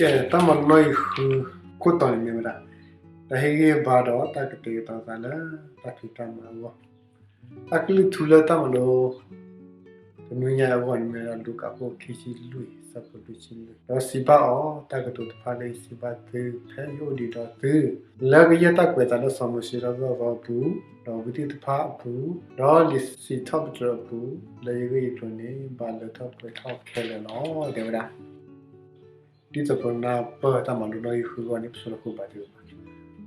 ကဲ တၢ်မၤလိနီၣ်ဂံၢ်ဃု ခိၣ်တီန့ၣ်မ့ၢ်ဝဲဒၣ် တၢ်ဟ့ၣ်ဂံၢ်ဟ့ၣ်ဘါဒီးတၢ်ကတဲာ်ကတီၤသးလၢတၢ်ဖံးတၢ်မၤအဂီၢ်. တၢ်ကလုၢ်ထူလၢတၢ်မၤလိ တနွံညါအဂီၢ်န့ၣ်မ့ၢ်ဝဲဒၣ် လူၤကၣ်ခိၣ်ခံဆံလွံၢ် ဆၢဖိလွံၢ်ဆံလွံၢ်, ဒီးစံးဘၣ်အီၤ, တၢ်ကတိၤတဖၣ်လၢယစံးဘၣ်သုဖဲယအိၣ်ဒံးဒီးသု လၢကယဲၢ်တၢ်ကွဲးအသးလၢစီၤမိၤၡ့ဒီးစီၤပၤအပူၤ, ဒီးဝံသ့ၣ်တဖၣ်အပူၤ, ဒီးလံာ်စံးထီၣ်ပတြၢၤအပူၤ, လၢယဂ့ၢ်ယကျိၤန့ၣ် ဘၣ်လၢထီၣ်ပှဲၤထီၣ်ခဲလၢာ်လီၤ. တဲဝဲဒၣ် ဒ်သိးပနၢ်ပၢၢ်တၢ်မၤလိနီၣ်ဂံၢ်ဃုအဂီၢ်န့ၣ် ပဆိလၢဃိဘၣ်တဂ့ၤဘၣ်,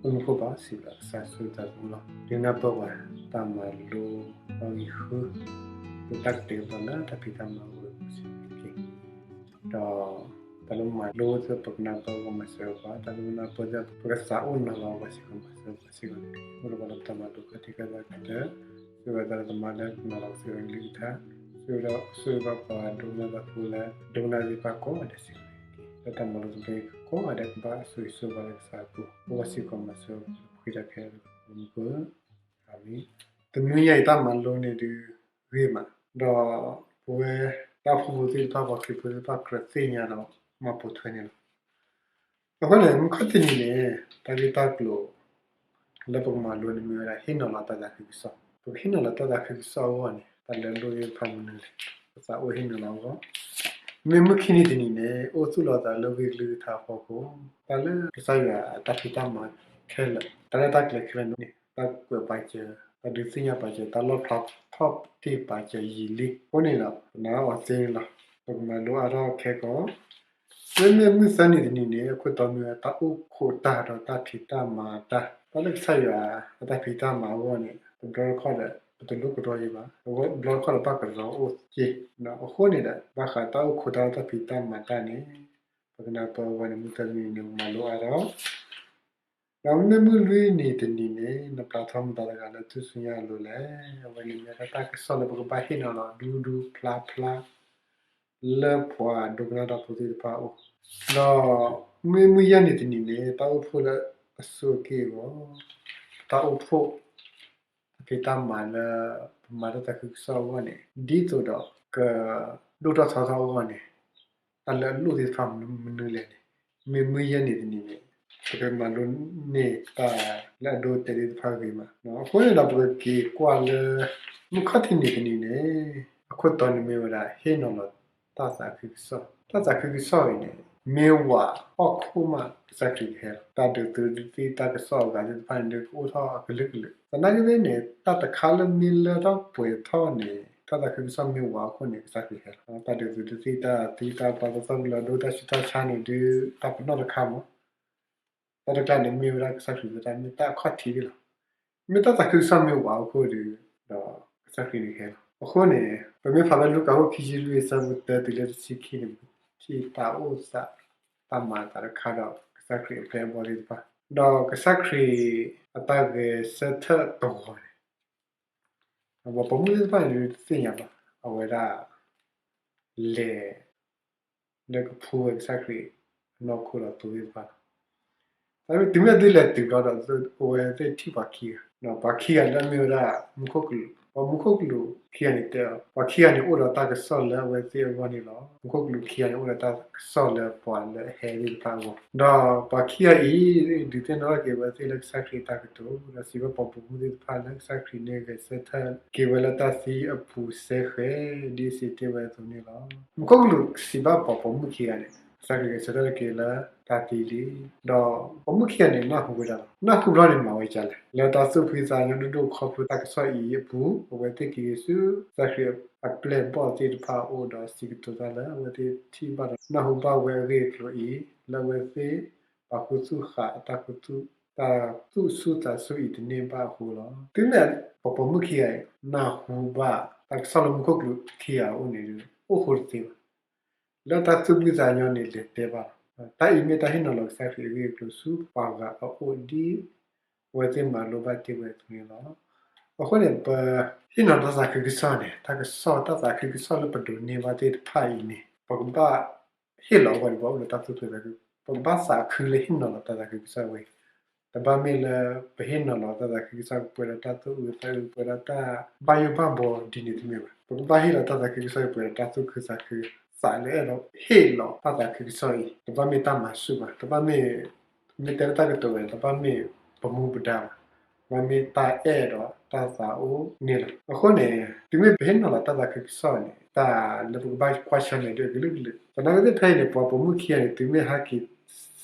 အိၣ်မူခိၣ်ဘၣ်စံးဘၣ်ကစၢ်ဆိၣ်ဂ့ၤသးသမူလီၤ. ဒုးနၢ်ပၢၢ်ပှၤတၢ်မၤလိနီၣ်ဂံၢ်ဃု လၢတၢ်ကတဲာ်ကတီၤလၢတၢ်ဖံးတၢ်မၤအဂီၢ်စ့ၢ်ကီး, ဒီးတၢ်လၢမၤလိသ့ၣ် ပကနၢ်ပၢၢ်အဂီၢ်မၤစၢၤပှၤ, တၢ်လၢမၤနၢ်ပၢၢ်သ့ၣ် ပကသးအိၣ်နီၤလီၤပှၤစ့ၢ်ကီးမၤစၢၤပှၤစ့ၢ်ကီးန့ၣ်တက့ၢ်. အိၣ်ဒီးပှၤလၢပတၢ်မၤလိခါထံခါဆးကတၢၢ်, ဆိၣ်ဂ့ၤသးလၢသမါလၢကမၤလီၤကစၢ်ယွၤကလုၢ်ကထါ, ဆိၣ်ဂ့ၤဒီးဆိၣ်ဂ့ၤဘၣ်ပှၤဒိကနၣ်တၢ်ဖိလၢ ဒိကနၣ်သ့ၣ်တဖၣ်ကိးဂၤဒဲးစ့ၢ်ကီးန့ၣ်တက့ၢ်. လၢတၢ်မၤလိတဘျီအံၤ ကိးဂၤဒဲးကဘၣ်ဆိၣ်ဂ့ၤဆိၣ်ဝါလၢကစၢ်အပူၤ, အိၣ်ဘၣ်စ့ၢ်ကီးမၤစၢၤပှၤ ဃ့တၢ်ခဲလၢာ်လၢပမူပူၤ အၤမ့ၣ်. တနွံညါအံၤတၢ်မၤလိန့ၣ်ဒုးဂ့ၤမး, ဒီးပဝဲတၢ်အိၣ်ဖှိၣ်ဖိသ့ၣ်တဖၣ် ပှၤခရံာ်ဖိသ့ၣ်တဖၣ်ကြၢးသ့ၣ်ညါဒီးမၤပိာ်ထွဲန့ၣ်လီၤ. အဃိန့ၣ် မုၢ်ခီၣ်ထံးနံၤန့ၣ် တၢ်ဂ့ၢ်တၢ်ကျိၤ လၢပကမၤလိန့ၣ်မ့ၢ်ဝဲဒၣ် ဟ့ၣ်နီၤလီၤတၢ်သးခုကစီၣ်. ပကဟ့ၣ်နီၤလီၤတၢ်သးခုကစီၣ်အဂီၢ်န့ၣ် တၢ်လၢအလိၣ်သ့ၣ်တဖၣ်မနုၤလဲၣ်, ပသးအိၣ်ဟ့ၣ်နီၤလီၤအဂီၢ်. မ့ၢ်မုၢ်ခံနံၤတနံၤန့ၣ် အိၣ်သူၣ်လီၤသးလၢဂ့ၢ်ကလုၢ်ကထါအဖီခိၣ်, တၢ်လၢကစၢ်ယွၤအတၢ်ဖံးတၢ်မၤခဲလၢာ်, တၢ်ရဲၣ်တၢ်ကျဲၤခဲလၢာ်န့ၣ် တၢ်ကွဲးပာ်စၢၤ, တၢ်ဒုးသ့ၣ်ညါပာ်စၢၤ, တၢ်လီၣ်ဖျါထီၣ်တ့ၢ်ပာ်စၢၤယံာ်လံအဃိန့ၣ်ဒီး ပနာ်အီၤသ့န့ၣ်လီၤ. ပကမၤလိအါထီၣ်ခဲကီး မ့မ့ၢ်မုၢ်သၢနံၤတနံၤန့ၣ် အခိၣ်တီမ့ၢ်ဝဲတၢ်အိၣ်ခိးတၢ်ဒီးတၢ်ဖံးတၢ်မၤတၢ်, တၢ်လၢကစၢ်ယွၤအတၢ်ဖံးတၢ်မၤအဂီၢ်န့ၣ် တဘျီတခီၣ်ဒီး ပတလိၣ်ကရီယံၤဘၣ်, တဘျီတခီၣ်ဒီးဘၣ်ကရီအိၣ်က့ၤ. အဃိန့ၣ်ဒီး ဘၣ်ဃးတၢ်အိၣ်ခိးတၢ်ဒီးတၢ်ဖံးတၢ်မၤတၢ်န့ၣ် ပကနၢ်ပၢၢ်အဝဲန့ၣ် မုၢ်သၢနံၤန့ၣ် ပမၤလိအါထီၣ် ဒီးမ့မ့ၢ်မုၢ်လွံၢ်နံၤတနံၤန့ၣ် နပျၢ်ထီၣ်မတၤတဂၤလၢထူၣ်စုညါအလိၤလဲၣ်. အဝဲန့ၣ်မ့ၢ်ဒၣ်တၢ်ကစီၣ်လၢပကဘၣ်ဟ့ၣ်နီၤလီၤဒူဒူဖျါဖျါ လၢပှၤဒိကနၣ်တၢ်ဖိသ့ၣ်တဖၣ်အအိၣ်, ဒီးမ့မ့ၢ်မုၢ်ယဲၢ်နံၤတနံၤန့ၣ် တၢ်အိၣ်ဖှိၣ်လၢအဆိအက့ၢ်အဂီၢ်, တၢ်အိၣ်ဖှိၣ် တၢ်ဖံးတၢ်မၤလၢ ပမၤတၢ်သးခုကစီၣ်အဂီၢ်န့ၣ် ဒ်သိးဒီးကဒိၣ်ထီၣ်ထီထီၣ်အဂီၢ်န့ၣ် တၢ်လၢအလိၣ်သ့ၣ်တဖၣ်မနုၤလဲၣ်န့ၣ် မ့ၢ်မုၢ်ယဲၢ်နံၤတနံၤန့ၣ် ပကမၤလိန့ၢ်တၢ်လၢအဒိအတဲာ်သ့ၣ်တဖၣ်ဂ့ၤမး. အဃိန့ၣ်ဒီးပကက့ၤကွၢ်လၢ မုၢ်ခီၣ်ထံးနံၤတနံၤန့ၣ် အခိၣ်တီန့ၣ်မ့ၢ်ဝဲဒၣ် ဟ့ၣ်နီၤလီၤတၢ်သးခုကစီၣ်. တၢ်သးခုကစီၣ်အံၤန့ၣ် မ့ၢ်ဝးဟီၣ်ခိၣ်မး ကစၢ်ခရံာ်ကဟဲလီၤ. တၢ်ဒုးသုးဒုးသံၣ်တၢ်ကစီၣ်အဂၤသ့ၣ်တဖၣ်န့ၣ် ကအိၣ်ထီၣ်အကလုာ်ကလုာ်. သနာ်က့သ့ၣ်န့ၣ် တၢ်တခါလၢမ့ၢ်လၢထီၣ်ပှဲၤထီၣ်န့ၣ် တၢ်သးခုကစီၣ်မ့ၢ်ဝးအခိၣ်န့ၣ် ကစၢ်ခရံာ်ဟဲလီၤ. တၢ်ဒုးသုးဒုးသံၣ်တၢ်သံတၢ်ပှၤသီသီကလီၤဒိ တၢ်ဆူးတၢ်ဆါန့ၣ်ဒုး တၢ်ပနီၣ်တခါမး တၢ်တခါန့ၣ်မ့ၢ်ဝဲဒၣ်ကစၢ်ခရံာ်ဝဲတၢ်မ့ၢ်တၢ်အခီၣ်ထံးဒၣ်လီၤ. မ့ၢ်တၢ်သးခုကစီၣ်မ့ၢ်ဝးအခိၣ်ဒီး ဒီးကစၢ်ခရံာ်န့ၣ်ဟဲလီၤ. အဃိန့ၣ် ပမ့ၢ်ဖးဖဲလူၤကၣ်ခိၣ်ခံဆံလွံၢ် ဆၢဖိတၢတုၤလၢတဆံခံန့ၣ် ပထံၣ်တၢ်အိၣ်သး တၢ်မၤအသးတခါဒီး ကစၢ်ခရံာ်အပျဲၢ်အဘီၣ်သ့ၣ်တဖၣ်, ဒီးကစၢ်ခရံာ်အတၢ်ဂဲၤဆၢထၢၣ်တဂီၤန့ၣ် ပှၤပိာ်မုၣ်သ့ၣ်တဖၣ်န့ၣ် တသ့ၣ်ညါဘၣ်. အဝဲဒၣ် လဲၤ လၢကဖှူဝဲကစၢ်ခရံာ်အနီၢ်ခိဒီးသိသ့ၣ်တဖၣ်လီၤ. တုၤမ့ၢ်အသုလဲၤတုၤဘျီဒီး အဝဲသ့ၣ်ထံၣ်ပှၤခံဂၤ, ဒီးပှၤခံဂၤလၢအမ့ၢ်ဝဲဒၣ် မူခိၣ်ကလူး, ပှၤမူခိၣ်ကလူးခံဂၤန့ၣ်တဲအီၤ, ပှၤခံဂၤန့ၣ်အိၣ်ဒီးတၢ်ကစီၣ်လၢအဝဲသ့ၣ်အဂီၢ်န့ၣ်လီၤ. မူခိၣ်ကလူးခံဂၤန့ၣ်အိၣ်ဒီးတၢ်ကစီၣ်လၢပှၤလၢအဟဲသ့ၣ်တဖၣ်အဂီၢ်, ဒီးပှၤခံဂၤအံၤ ဒုးသ့ၣ်နီၣ်ထီၣ်က့ၤအဝဲသ့ၣ်လၢကစၢ်ခရံာ်အတၢ်ကတိၤ, ဒီးစံးဘၣ်ပှၤပိာ်မုၣ်သ့ၣ်တဖၣ်လၢကစၢ်ခရံာ်န့ၣ်ဂဲၤဆၢထၢၣ်က့ၤဝဲလၢတၢ်သံအပူၤစဲဃဲၤ ဒ်စံးတ့ၢ်ဝဲအသိးန့ၣ်လီၤ. မူခိၣ်ကလူးစံးဘၣ်ပှၤပိာ်မုၣ်ခံဂၤန့ၣ် ကစၢ်ခရံာ်ဂဲၤဆၢထၢၣ်က့ၤလၢတၢ်သံလံ, ဒီးပိာ်မုၣ်ခံဂၤန့ၣ်နၢ်ဟူဝဲဒၣ်လီၤ. နၢ်ဟူဘျီန့ၣ်မၤဝဲဒ်လဲၣ်, လၢတၢ်သူၣ်ဖှံသးညီဒိၣ်ဒိၣ်ခီဖျိတၢ်ကစီၣ်အံၤအပူၤ အဝဲသ့ၣ်က့ၤဆူကစၢ်ခရံာ်အပျဲၢ်အဘီၣ်သ့ၣ်တဖၣ်အအိၣ်ဒီးစံးကတိၤတၢ်လၢအဝဲသ့ၣ်ထံၣ်ဘၣ်ဒီးနၢ်ဟူဘၣ်ဝဲအဂ့ၢ်အကျိၤအံၤ, လၢအဝဲသ့ၣ်ပာ်ခူသူၣ်ဃာ်အတၢ်ခူသူၣ် တၢ်သူၣ်ဆူၣ်သးဆူၣ်အံၤတန့ၢ်ဘၣ်အဃိလီၤ. တုၤမ့ၢ်ပှၤပိာ်မုၣ်ခံဂၤအံၤ နၢ်ဟူဘၣ်တၢ်ကစီၣ်လၢမူခိၣ်ကလူးခံဂၤအအိၣ်န့ၣ်ဒီး အိၣ်ဃိတသ့ဘၣ်. လၢတၢ်သူၣ်ဖှံသးညီန့ၣ် လဲၤတဲဘၣ်လီၤ. တၢ်အံၤမ့ၢ်တၢ်ဟ့ၣ်နီၤလီၤကစၢ်ခရံာ်အဂ့ၢ်အကျိၤဆူပှၤဂၤအအိၣ်ဒ် အဝဲသ့ၣ်မၤလိဘၣ်တ့ၢ်ဝဲအသိးန့ၣ်လီၤ. အဃိန့ၣ် ပဟ့ၣ်နီၤတၢ်သးခုကစီၣ်န့ၣ် တၢ်ကစီၣ်တၢ်သးခုကစီၣ်လၢပဒိးန့ၢ်ဘၣ်သ့ၣ်တဖၣ်အံၤန့ၣ် ပကဘၣ်ဟ့ၣ်လီၤအဂီၢ်န့ၣ် ပှၤအိၣ်ဒီးတၢ်သူၣ်ဖှံသးခု, ပကဘၣ်သးခုလၢဟ့ၣ်နီၤလီၤတၢ်သးခုကစီၣ်ဝဲအံၤ, တဘၣ်မ့ၢ်လၢပဟ့ၣ်နီၤလီၤတၢ်သးခုကစီၣ်ကပှဲၤဒီးတၢ်သူၣ်အုးသးအုး ပှဲၤဒီးတၢ်ဘၣ်ယိၣ်ဘၣ်ဘှီဒ်န့ၣ်တမ့ၢ်ဘၣ်. ပကဘၣ်ဟ့ၣ်လီၤတၢ်သးခုကစီၣ်ကပှဲၤဒီးတၢ်သူၣ်ခုသးခု, သ တၢ်သးလၢအဲၣ်ဒိးဟ့ၣ်လီၤတၢ်သးခုကစီၣ်အံၤ တဘၣ်မ့ၢ်တၢ်မၤဆူၣ်ဘၣ်, တဘၣ်မ့ၢ် မ့ၢ်တဲလၢတၢ်ကတိၤဝဲ တဘၣ်မ့ၢ်ပမူပဒါဘၣ်, ဘၣ်မ့ၢ်တၢ်အဲၣ်ဒိးတၢ်သးအိၣ်န့ၣ်လီၤ. အဃိန့ၣ် တုၤမ့ၢ်ပဟ့ၣ်နီၤလီၤတၢ်သးခုကစီၣ်န့ၣ် တၢ်လၢပကဘၣ်ကွၢ်ဆၢၣ်မဲာ်ဒၣ်အကလုာ်ကလုာ် သနာ်က့ဖဲအံၤန့ၣ် ပှၤပိာ်မုၣ်ခံဂၤန့ၣ် တုၤမ့ၢ်ဟဲက့ၤ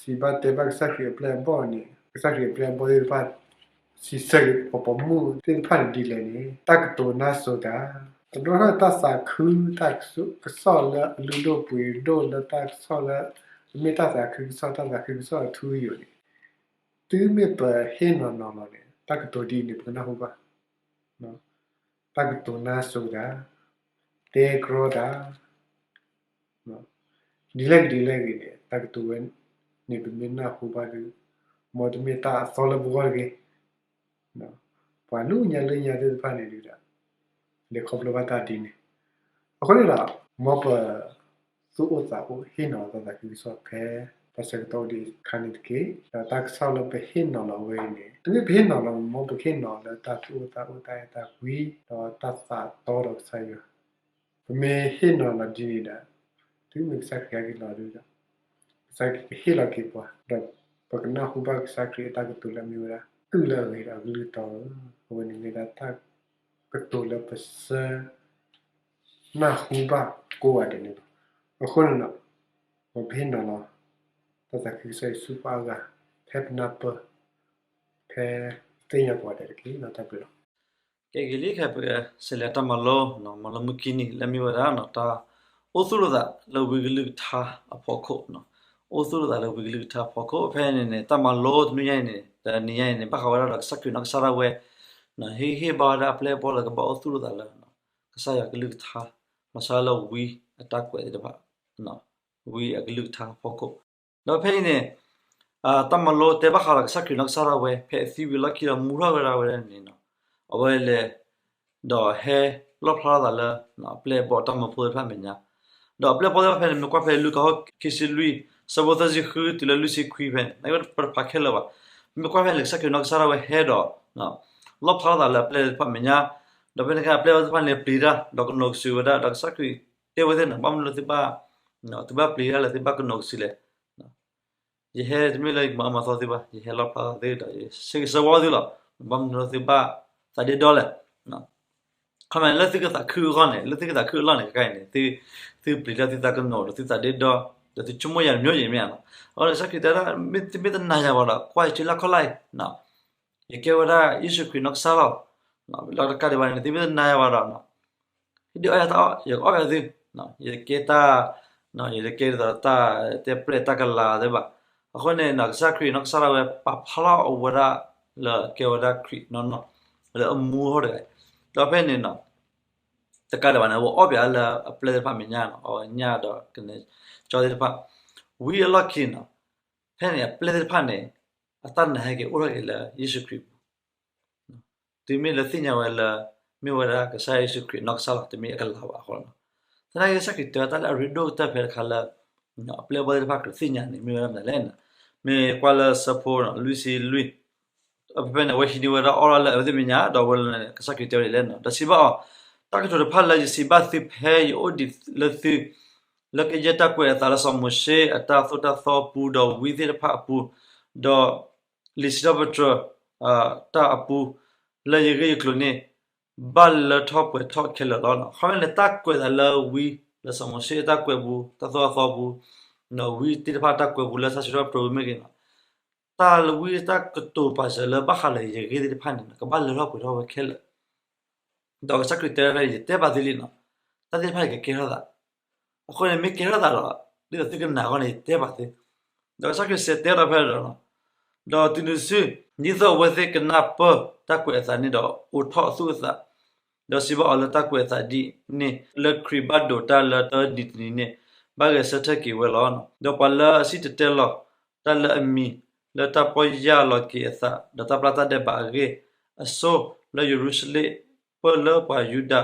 စံးဘၣ်တဲဘၣ်ကစၢ်ခရံာ်အပျဲၢ်အဘီၣ်န့ၣ် ကစၢ်ခရံာ်အပျဲၢ်အဘီၣ်သ့ၣ်တဖၣ် စံးဆၢက့ၤပှၤပိာ်မုၣ်သ့ၣ်တဖၣ်န့ၣ်ဒ်လဲၣ်န့ၣ် တၢ်ကတိၤနါစိၤတၢ်, တဘျီထီၣ်တၢ်သးခု တၢ်ကစီၣ်လၢအလုၢ်ဒိၣ်ပှ့ၤဒိၣ်လၢတၢ်ကစီၣ်လၢ မ့ၢ်တၢ်သးခုကစီၣ် တၢ်သးခုကစီၣ်အထူအယိာ်န့ၣ် တုၤမ့ၢ်ပဟ့ၣ်နီၤနီၤလီၤန့ၣ် တၢ်ကတိၤဒ်အံၤန့ၣ် ပကနၢ်ဟူဘၣ် တၢ်ကတိၤနါစိၤတၢ်, တဲကြီတၢ်, ဒ်လဲၣ်ဂ့ၤဒ်လဲၣ်ဂ့ၤန့ၣ် တၢ်ကတိၤဝဲန့ၣ် ပမ့ၢ်နၢ်ဟူဘၣ်ဒီး မ်တမ့ၢ်တၢ်အသီလၢပဂီၢ်တဂ့ၤ ပှၤလၢညါလၢညါသ့ၣ်တဖၣ်န့ၣ်ဒီး လဲၤခီဖျိဘၣ်တၢ်ဒ်န့ၣ်, အဃိန့ၣ်ဒီး မ်ပသူၣ်အိၣ်သးအိၣ်ဟ့ၣ်နီၤလီၤတၢ်သးခုကစီၣ်ဖဲ တၢ်ဆၢကတီၢ်ဒ်အခါန့ၣ်တက့ၢ်. ဒီးတၢ်ကစီၣ်လၢပဟ့ၣ်နီၤလီၤဝဲအံၤန့ၣ် တမ့ၢ်ပဟ့ၣ်နီၤလီၤ မ်ပဟ့ၣ်နီၤလၢတၢ်သူၣ်အိၣ်သးအိၣ်တၢ်အဲၣ်တၢ်ကွံ ဒီးတၢ်သးတီဒီးကစၢ်ယွၤ ပမ့ၢ်ဟ့ၣ်နီၤလီၤဒ်န့ၣ်ဒီး တုၤမ့ၢ်ကစၢ်ခရံာ်ဟဲက့ၤလီၤဒီး ကစၢ်ခရံာ်ကဟ့ၣ်လီၤက့ၤပှၤ ဒီးပကနၢ်ဟူဘၣ်ကစၢ်ခရံာ်အတၢ်ကတိၤလၢအမ့ၢ်ဝဲဒၣ် အုၣ်လၢအဂ့ၤဒီးအကလုၢ်တီဧၢ, အဝဲန့ၣ်မ့ၢ်ဒၣ်တၢ်ကတိၤလၢပစၢၤနၢ်ဟူဘၣ်ကိးဂၤဒဲးန့ၣ်လီၤ. အဃိန့ၣ်ဒီး မ်ပဟ့ၣ်နီၤလီၤ တၢ်သးခုကစီၣ်အံၤဆူပှၤအါဂၤ ဖဲပနၢ်ပၢၢ် ဖဲသ့ၣ်ညါပှၤဒဲးတက့ၢ်. တၢ်ဘျုးလီၤ. ကဲဂ့ၤလံ ခဲအံၤပကဆဲးလဲၤတၢ်မၤလိ မၤလိမုၢ်ခံနံၤလၢမ့ၢ်ဝဲဒၣ် တၢ်အိၣ်သူၣ်လိာ်သးလၢဝံအကလုၢ်ကထါအဖီခိၣ်, အိၣ်သူၣ်လိာ်သးလၢဝံအကလုၢ်ကထါအဖီခိၣ် ဖဲန့ၣ်န့ၣ် တၢ်မၤလိတနွံညါအံၤန့ၣ် တနံၤညါအံၤန့ၣ် ဘၣ်ဃးဝဲဒၣ်ဒီးကစၢ်ခရံာ်နီၢ်ကစၢ်ဒၣ်ဝဲ ဟ့ၣ်ဂံၢ်ဟ့ၣ်ဘါဝဲဒၣ်အပျဲၢ်အဘီၣ်လၢကဘၣ်အိၣ်သူၣ်လိာ်သးလၢ ကစၢ်ယွၤကလုၢ်ကထါ မၤစၢၤလၢဝံအတၢ်ကွဲးသ့ၣ်တဖၣ် ဝံအကလုၢ်ကထါအဖီခိၣ်, ဒီးဖဲအံၤန့ၣ် တၢ်မၤလိတဲဘၣ်ဃးဒီးကစၢ်ခရံာ်နီၢ်ကစၢ်ဒၣ်ဝဲ ဖဲအသံဝံၤလီၢ်ခံဒီးမူထီၣ်ဝဲဒၣ်ဝဲဒၣ်န့ၣ် အဝဲလဲၤ ဒီးဟဲလီၣ်ဖျါထီၣ်သးလၢ အပျဲၢ်အဘီၣ်တၢ်မၢဖိသ့ၣ်တဖၣ်မဲာ်ညါ, ဒီးအပျဲၢ်အဘီၣ်သ့ၣ်တဖၣ်ဖဲန့ၣ် မ့ၢ်ကွၢ်ဖဲလူၤကၣ်အခိၣ်ခံဆံလွံၢ် ဆၢဖိသၢဆံဃုတုၤလၢလွံၢ်ဆံခွံဖဲန့ၣ် နကပတဖးခဲလၢာ်ဘၣ်, မ့ၢ်ကွၢ်ဖဲန့ၣ် ကစၢ်ခရံာ်နီၢ်ကစၢ်ဒၣ်ဝဲဟဲဒီး လီၣ်ဖျါထီၣ်သးလၢအပျဲၢ်သ့ၣ်တဖၣ်မဲာ်ညါ, ဒီးဖဲန့ၣ်အခါအပျဲၢ်သ့ၣ်တဖၣ်န့ၣ်ပျံၤတၢ် ဒီးကနိးကစုာ်ဝဲဒၣ် ဒီးကစၢ်ခရံာ်တဲဝဲသ့ၣ်န့ၣ် ဘၣ်မနုၤလၢသုဘၣ် သုဘၣ်ပျံၤတၢ်လၢသုဘၣ်ကနိးကစုာ်လဲၣ် ယဟဲတမ့ၢ်လၢယမၤအၢမၤသီသုဘၣ်, ယဟဲလီၣ်ဖျါသးသုဒီး ယဆၢဂ့ၤဆၢဝါသုလီၤ. ဘၣ်မနုၤလၢသုဘၣ်သးဒ့ဒီလဲၣ်. ခီမ့ၢ်လၢသုကသးခုအဂီၢ်န့ၣ် လၢသုကသးခုအလီၢ်န့ၣ် ခဲအံၤန့ၣ် သုပျံၤတၢ်သုသးကနိးဒီးသုသးဒ့ဒီ ဒီးသုဆိကမိၣ်ယၤတမံၤယံၤမ့ၢ်ဧါနီၤ. အဃိန့ၣ် ကစၢ်ခရံာ်တဲဒၣ် မ့တမ့ၢ်တနာ်ယၤဘၣ်ဒီး ကွၢ်ယစုလၢခီၣ်လၢ်အံၤ ယကဲဝဲဒၣ်ယ့ၣ်ၡူးခရံာ်နီၢ်ကစၢ်လီၤ. လီၤတကးဒံးဘၣ်န့ၣ် သုမ့ၢ်တနာ်ယၤဘၣ်ဒီး ဟ့ၣ်ဒုးအီၣ်ယၤတၢ်အီၣ် ယကအီၣ်ယၤသု, ယတကဲတၢ် ယတကဲဒ်သိးတၢ်တဲပျဲၢ်တၢ်ကလၤသ့ဘၣ်. အဃိန့ၣ် ကစၢ်ခရံာ်နီၢ်ကစၢ်ဒၣ်ဝဲပာ်ဖျါထီၣ်အဝဲဒၣ်လၢကဲဝဲဒၣ်ခရံာ်နီၢ်နီၢ် လၢအမူဟီၣ်တဂၤအံၤ, ဒီးဖဲန့ၣ် တကးဒံးဘၣ်န့ၣ် အဝဲအီၣ်ပၠးလၢအပျဲၢ်သ့ၣ်တဖၣ်မဲာ်ညါနီၤ အဝဲညၣ်ဒီးကနဲကၠီသ့ၣ်တဖၣ် ဝံၤအလီၢ်ခံန့ၣ်နီၤ ဖဲန့ၣ်အပျဲၢ်သ့ၣ်တဖၣ်န့ၣ် အတၢ်နာ်ဟဲက့ၤအိၣ်ထီၣ်က့ၤလၢယ့ၣ်ၡူးခရံာ်အပူၤ တုၤမ့ၢ်လၢသ့ၣ်ညါဝဲလၢ မ့ၢ်ဝဲဒၣ်ကစၢ်ယ့ၣ်ၡူးခရံာ်နီၢ်ကစၢ်လီၤ တမ့ၢ်အကလၤဘၣ်အဃိလီၤ. သနာ်က့ကစၢ်ခရံာ်တဲဝဲတၢ်လၢအရ့ဒိၣ်ကတၢၢ်ဖဲတခါလၢ အပျဲၢ်အဘီၣ်သ့ၣ်တဖၣ်ကြၢးသ့ၣ်ညါန့ၣ် မ့ၢ်ဝဲဒၣ်မနုၤလဲၣ်န့ၣ် မ့ၢ်ကွၢ်လၢဆၢဖိလွံၢ်ဆံလွံၢ် ဖဲဖဲန့ၣ် အဝဲဟံးန့ၢ်ဝဲဒၣ်အီၣ်လီၤလၢအဝဲသ့ၣ်မဲာ်ညါ ဒီးဝဲလၢ ကစၢ်ခရံာ်တဲဝဲဒ်လဲၣ်န့ၣ် ဒီးစံးဘၣ်အီၤ, တၢ်ကတိၤတဖၣ်လၢယစံးဘၣ်သုဖဲယအိၣ်ဒံးလၢသု လၢကယဲၢ်တၢ်ကွဲးအသးလၢစီၤမိၤၡ့အတၢ်သိၣ်တၢ်သီအပူၤ ဒီးဝံသ့ၣ်တဖၣ်အပူၤ, ဒီးလံာ်စံးထီၣ်ပတြၢၤ တၢ်အပူၤ လၢယဂ့ၢ်ယကျိၤန့ၣ် ဘၣ်လၢထီၣ်ပှဲၤထီၣ်ခဲလၢာ်လီၤ. ခီမ့ၢ်န့ၣ် တၢ်ကွဲးသးလၢဝံ လၢစီၤမိၤၡ့အတၢ်ကွဲးပူၤ တၢ်သိၣ်တၢ်သီပူၤ ဒီးဝံသ့ၣ်တဖၣ်တၢ်ကွဲးပူၤလၢတၢ်စံးထီၣ်ပတြၢၤဝံမ့ၢ်ဂ့ၤန့ၣ် တၢ်လၢဝံတၢ်ကတိၤပာ်စၢၤလၢဘၣ်ဃးလၢယဂ့ၢ်သ့ၣ်တဖၣ်န့ၣ် ကဘၣ်လၢထီၣ်ပှဲၤထီၣ်ဝဲခဲလၢာ် ဒီးကစၢ်ခရံာ်တဲဝဲဖဲ ယတဲဘၣ်သုလံနီၤ, တၢ်သ့ၣ်တဖၣ်န့ၣ်ကကဲထီၣ်သး, အဃိန့ၣ် မ့ၢ်ကဲထီၣ်သးဒီး ဒ်သိးသုကနာ်အဂီၢ်န့ၣ် ယတဲဘၣ်သု, ဒီးကစၢ်ခရံာ်စံးတဲဒီးဖဲဒီး ဒီးတုၤနုၤတစု ဒ်သိးအဝဲသ့ၣ်ကနၢ်ပၢၢ်တၢ်ကွဲးအသးန့ၣ်ဒီး အိးထီၣ်အသူၣ်အသး, ဒီးစံးဘၣ်အီၤလၢတၢ်ကွဲးအသးဒ်န့ၣ် လၢခရံာ်ဘၣ်ဒိးတၢ်လၢတၢ်ဒ်တနံၤန့ၣ် ဘၣ်ဂဲၤဆၢထၢၣ်က့ၤဝဲလီၤ. ဒီးပှၤလၢအစံၣ်တဲၤတဲလီၤတၢ်လၢအမံၤ လၢတၢ်ပီၢ်ယၢ်လီၤက့ၤအသး ဒီးတၢ်ပျၢ်တၢ်ဒဲးဘးအဂ့ၢ် အဆိလၢယရူၤၡလ့ၣ် ပၢၢ်လၢပှၤယူဒၤ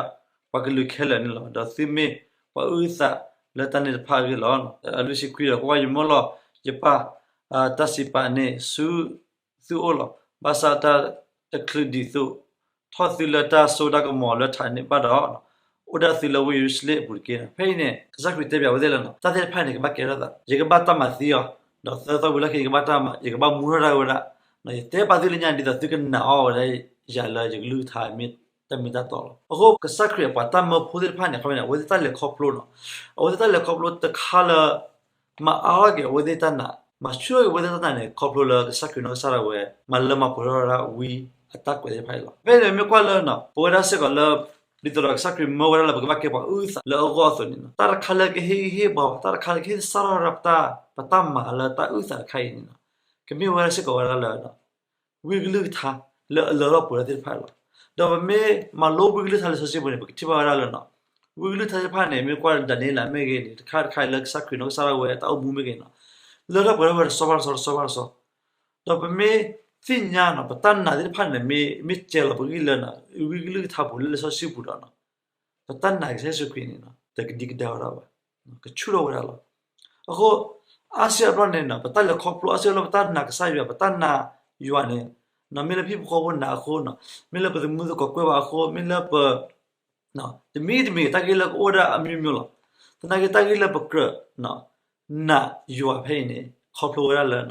ပှၤကလုာ်ခဲလၢာ်န့ၣ်လီၤ. ဒီးသုမ့ၢ်ပှၤအုၣ်သးလၢတၢ်န့ၣ်တဖၣ်အဂ့ၢ်လီၤ. အလွံၢ်ဆံခွံဒီး ကွၢ်ကွၢ်, ယမိၢ်လီၤ ယပာ်တၢ်စံးပာ်န့ၣ်ဆူသုအိၣ်လီၤ. ဘၣ်ဆၣ်တၢ်တချုးဒ်သိးထီၣ်သုလၢတၢ်စိတၢ်ကမီၤလၢထးန့ၣ်ဘၣ်ဒီး အိၣ်ဒၣ်သုလၢဝ့ၢ်ယရူၤၡလ့ၣ်အပူၤတက့ၢ်. ဖဲအံၤန့ၣ် ကစၢ်ခရံာ်တဲဘၣ်ဝဲသ့ၣ်လၢ တၢ်သ့ၣ်တဖၣ်န့ၣ် ကဘၣ်ကဲထီၣ်သး, ယကဘၣ်တၢ်မၤသံအီၤ, ဒီးသၢသီဝံၤလီၢ်ခံ ယကဘၣ်တၢ်မၤ, ယကဘၣ်မူထီၣ်တၢ်ဝဲဒၣ်, ယတဲဘၣ်သုလၢညါ ဒ်သိးသုကနာ်အီၤဝဲဒၣ် ယၤလၢယကလုၢ်ကထါမ့ၢ်တၢ်မ့ၢ်တၢ်တီလီၤ. အဃိ ကစၢ်ခရံာ်အပှၤတၢ်မၢဖိသ့ၣ်တဖၣ်န့ၣ် အခီပညီန့ၣ် အဝဲသ့ၣ်တၢ်လဲၤခီဖျိနီၤ, အဝဲသ့ၣ်တၢ်လဲၤခီဖျိတခါလၢ မၤအါထီၣ်က့ၤအဝဲသ့ၣ်တၢ်နာ်, မၤဆူၣ်ထီၣ်က့ၤအဝဲသ့ၣ်တၢ်နာ်န့ၣ် ခီဖျိလၢကစၢ်ခရံာ်နီၢ်ကစၢ်ဒၣ်ဝဲ မၤလၢမၤပှဲၤထီၣ်ဝဲဒၣ်ဝံအတၢ်ကွဲးသ့ၣ်တဖၣ်အံၤလီၤ. ဖဲန့ၣ်မ့ၢ်ကွၢ်လၢ ပဝဲဒၣ်စ့ၢ်ကီးလၢ ဒ်သိးဒီးကစၢ်ခရံာ်မၢဝဲဒၣ်လၢပကဘၣ်ကဲပှၤအုၣ်သးလၢအဂီၢ်အသိးန့ၣ်နီၤ, တၢ်တခါလၢကဟ့ၣ်ဂံၢ်ဟ့ၣ်ဘါပှၤ, တၢ်တခါလၢကဟ့ၣ်စးထီၣ်ဝဲဒၣ်ပတၢ်မၤလၢတၢ်အုၣ်သးတခါအံၤန့ၣ်နီၤ, ကမ့ၢ်ဝဲဒၣ်စ့ၢ်ကီးဝဲဒၣ်လၢ ဝံအကလုၢ်ကထါလၢအလၢထီၣ်ပှဲၤထီၣ်သ့ၣ်တဖၣ်လီၤ. ဒီးပမ့ၢ်မၤလိဝံအကလုၢ်ကထါလံာ်စီဆှံပူၤန့ၣ် ပကထံၣ်ဘၣ်ဝဲဒၣ်လၢ ဝံအကလုၢ်ကထါသ့ၣ်တဖၣ်န့ၣ် မ့ၢ်ကွၢ်ဒၤနံးယ့လးမ့ၢ်ဂ့ၤန့ၣ် တခါတခါအံၤလၢကစၢ်ခရံာ်နီၢ်ကစၢ်ဒၣ်ဝဲတၢ်အိၣ်မူမ့ၢ်ဂ့ၤနီၤ, လၢထီၣ်ပှဲၤထီၣ်ဝဲတဆီဘၣ်တဆီ တဆီဘၣ်တဆီ, ဒီးပမ့ၢ်သ့ၣ်ညါနီၤ ပတၢ်နာ်သ့ၣ်တဖၣ်န့ၣ် မ့ၢ် မ့ၢ်ကဲလီၤပဂံၢ်လၢ ဝံအကလုၢ်ကထါပူၤလၢလံာ်စီဆှံပူၤဒီး ပတၢ်နာ်ကစၢ်ယ့ၣ်ၡူးခရံာ်န့ၣ် တကဒံကဒါဝဲဒၣ်ဘၣ်, ကဆူၣ်ထီၣ်ဝဲဒၣ်လီၤ. အဃိ အါစုအါဘျီန့ၣ် ပတၢ်လဲၤခီဖျိ အါစုအါဘျီ ပတၢ်နာ်ကစၢ်ယွၤ ပတၢ်နာ်ယွၤန့ၣ် မ့ၢ်လၢပဟံၣ်ဖိဃီဖိနာ်အဃိနီၤ, မ့ၢ်လၢပသမူသကိးကွဲဘၣ်အဃိ, မ့ၢ်လၢပ တမံၤတမံၤ တၢ်ဂ့ၢ်လၢကအိၣ်ဝဲဒၣ်အမျိုးမျိုးလီၤ. သနာ်က့ တၢ်ဂ့ၢ်လၢပကြၢး နာ်ယွၤဖဲအံၤန့ၣ် ခီဖျိဝဲဒၣ်လၢ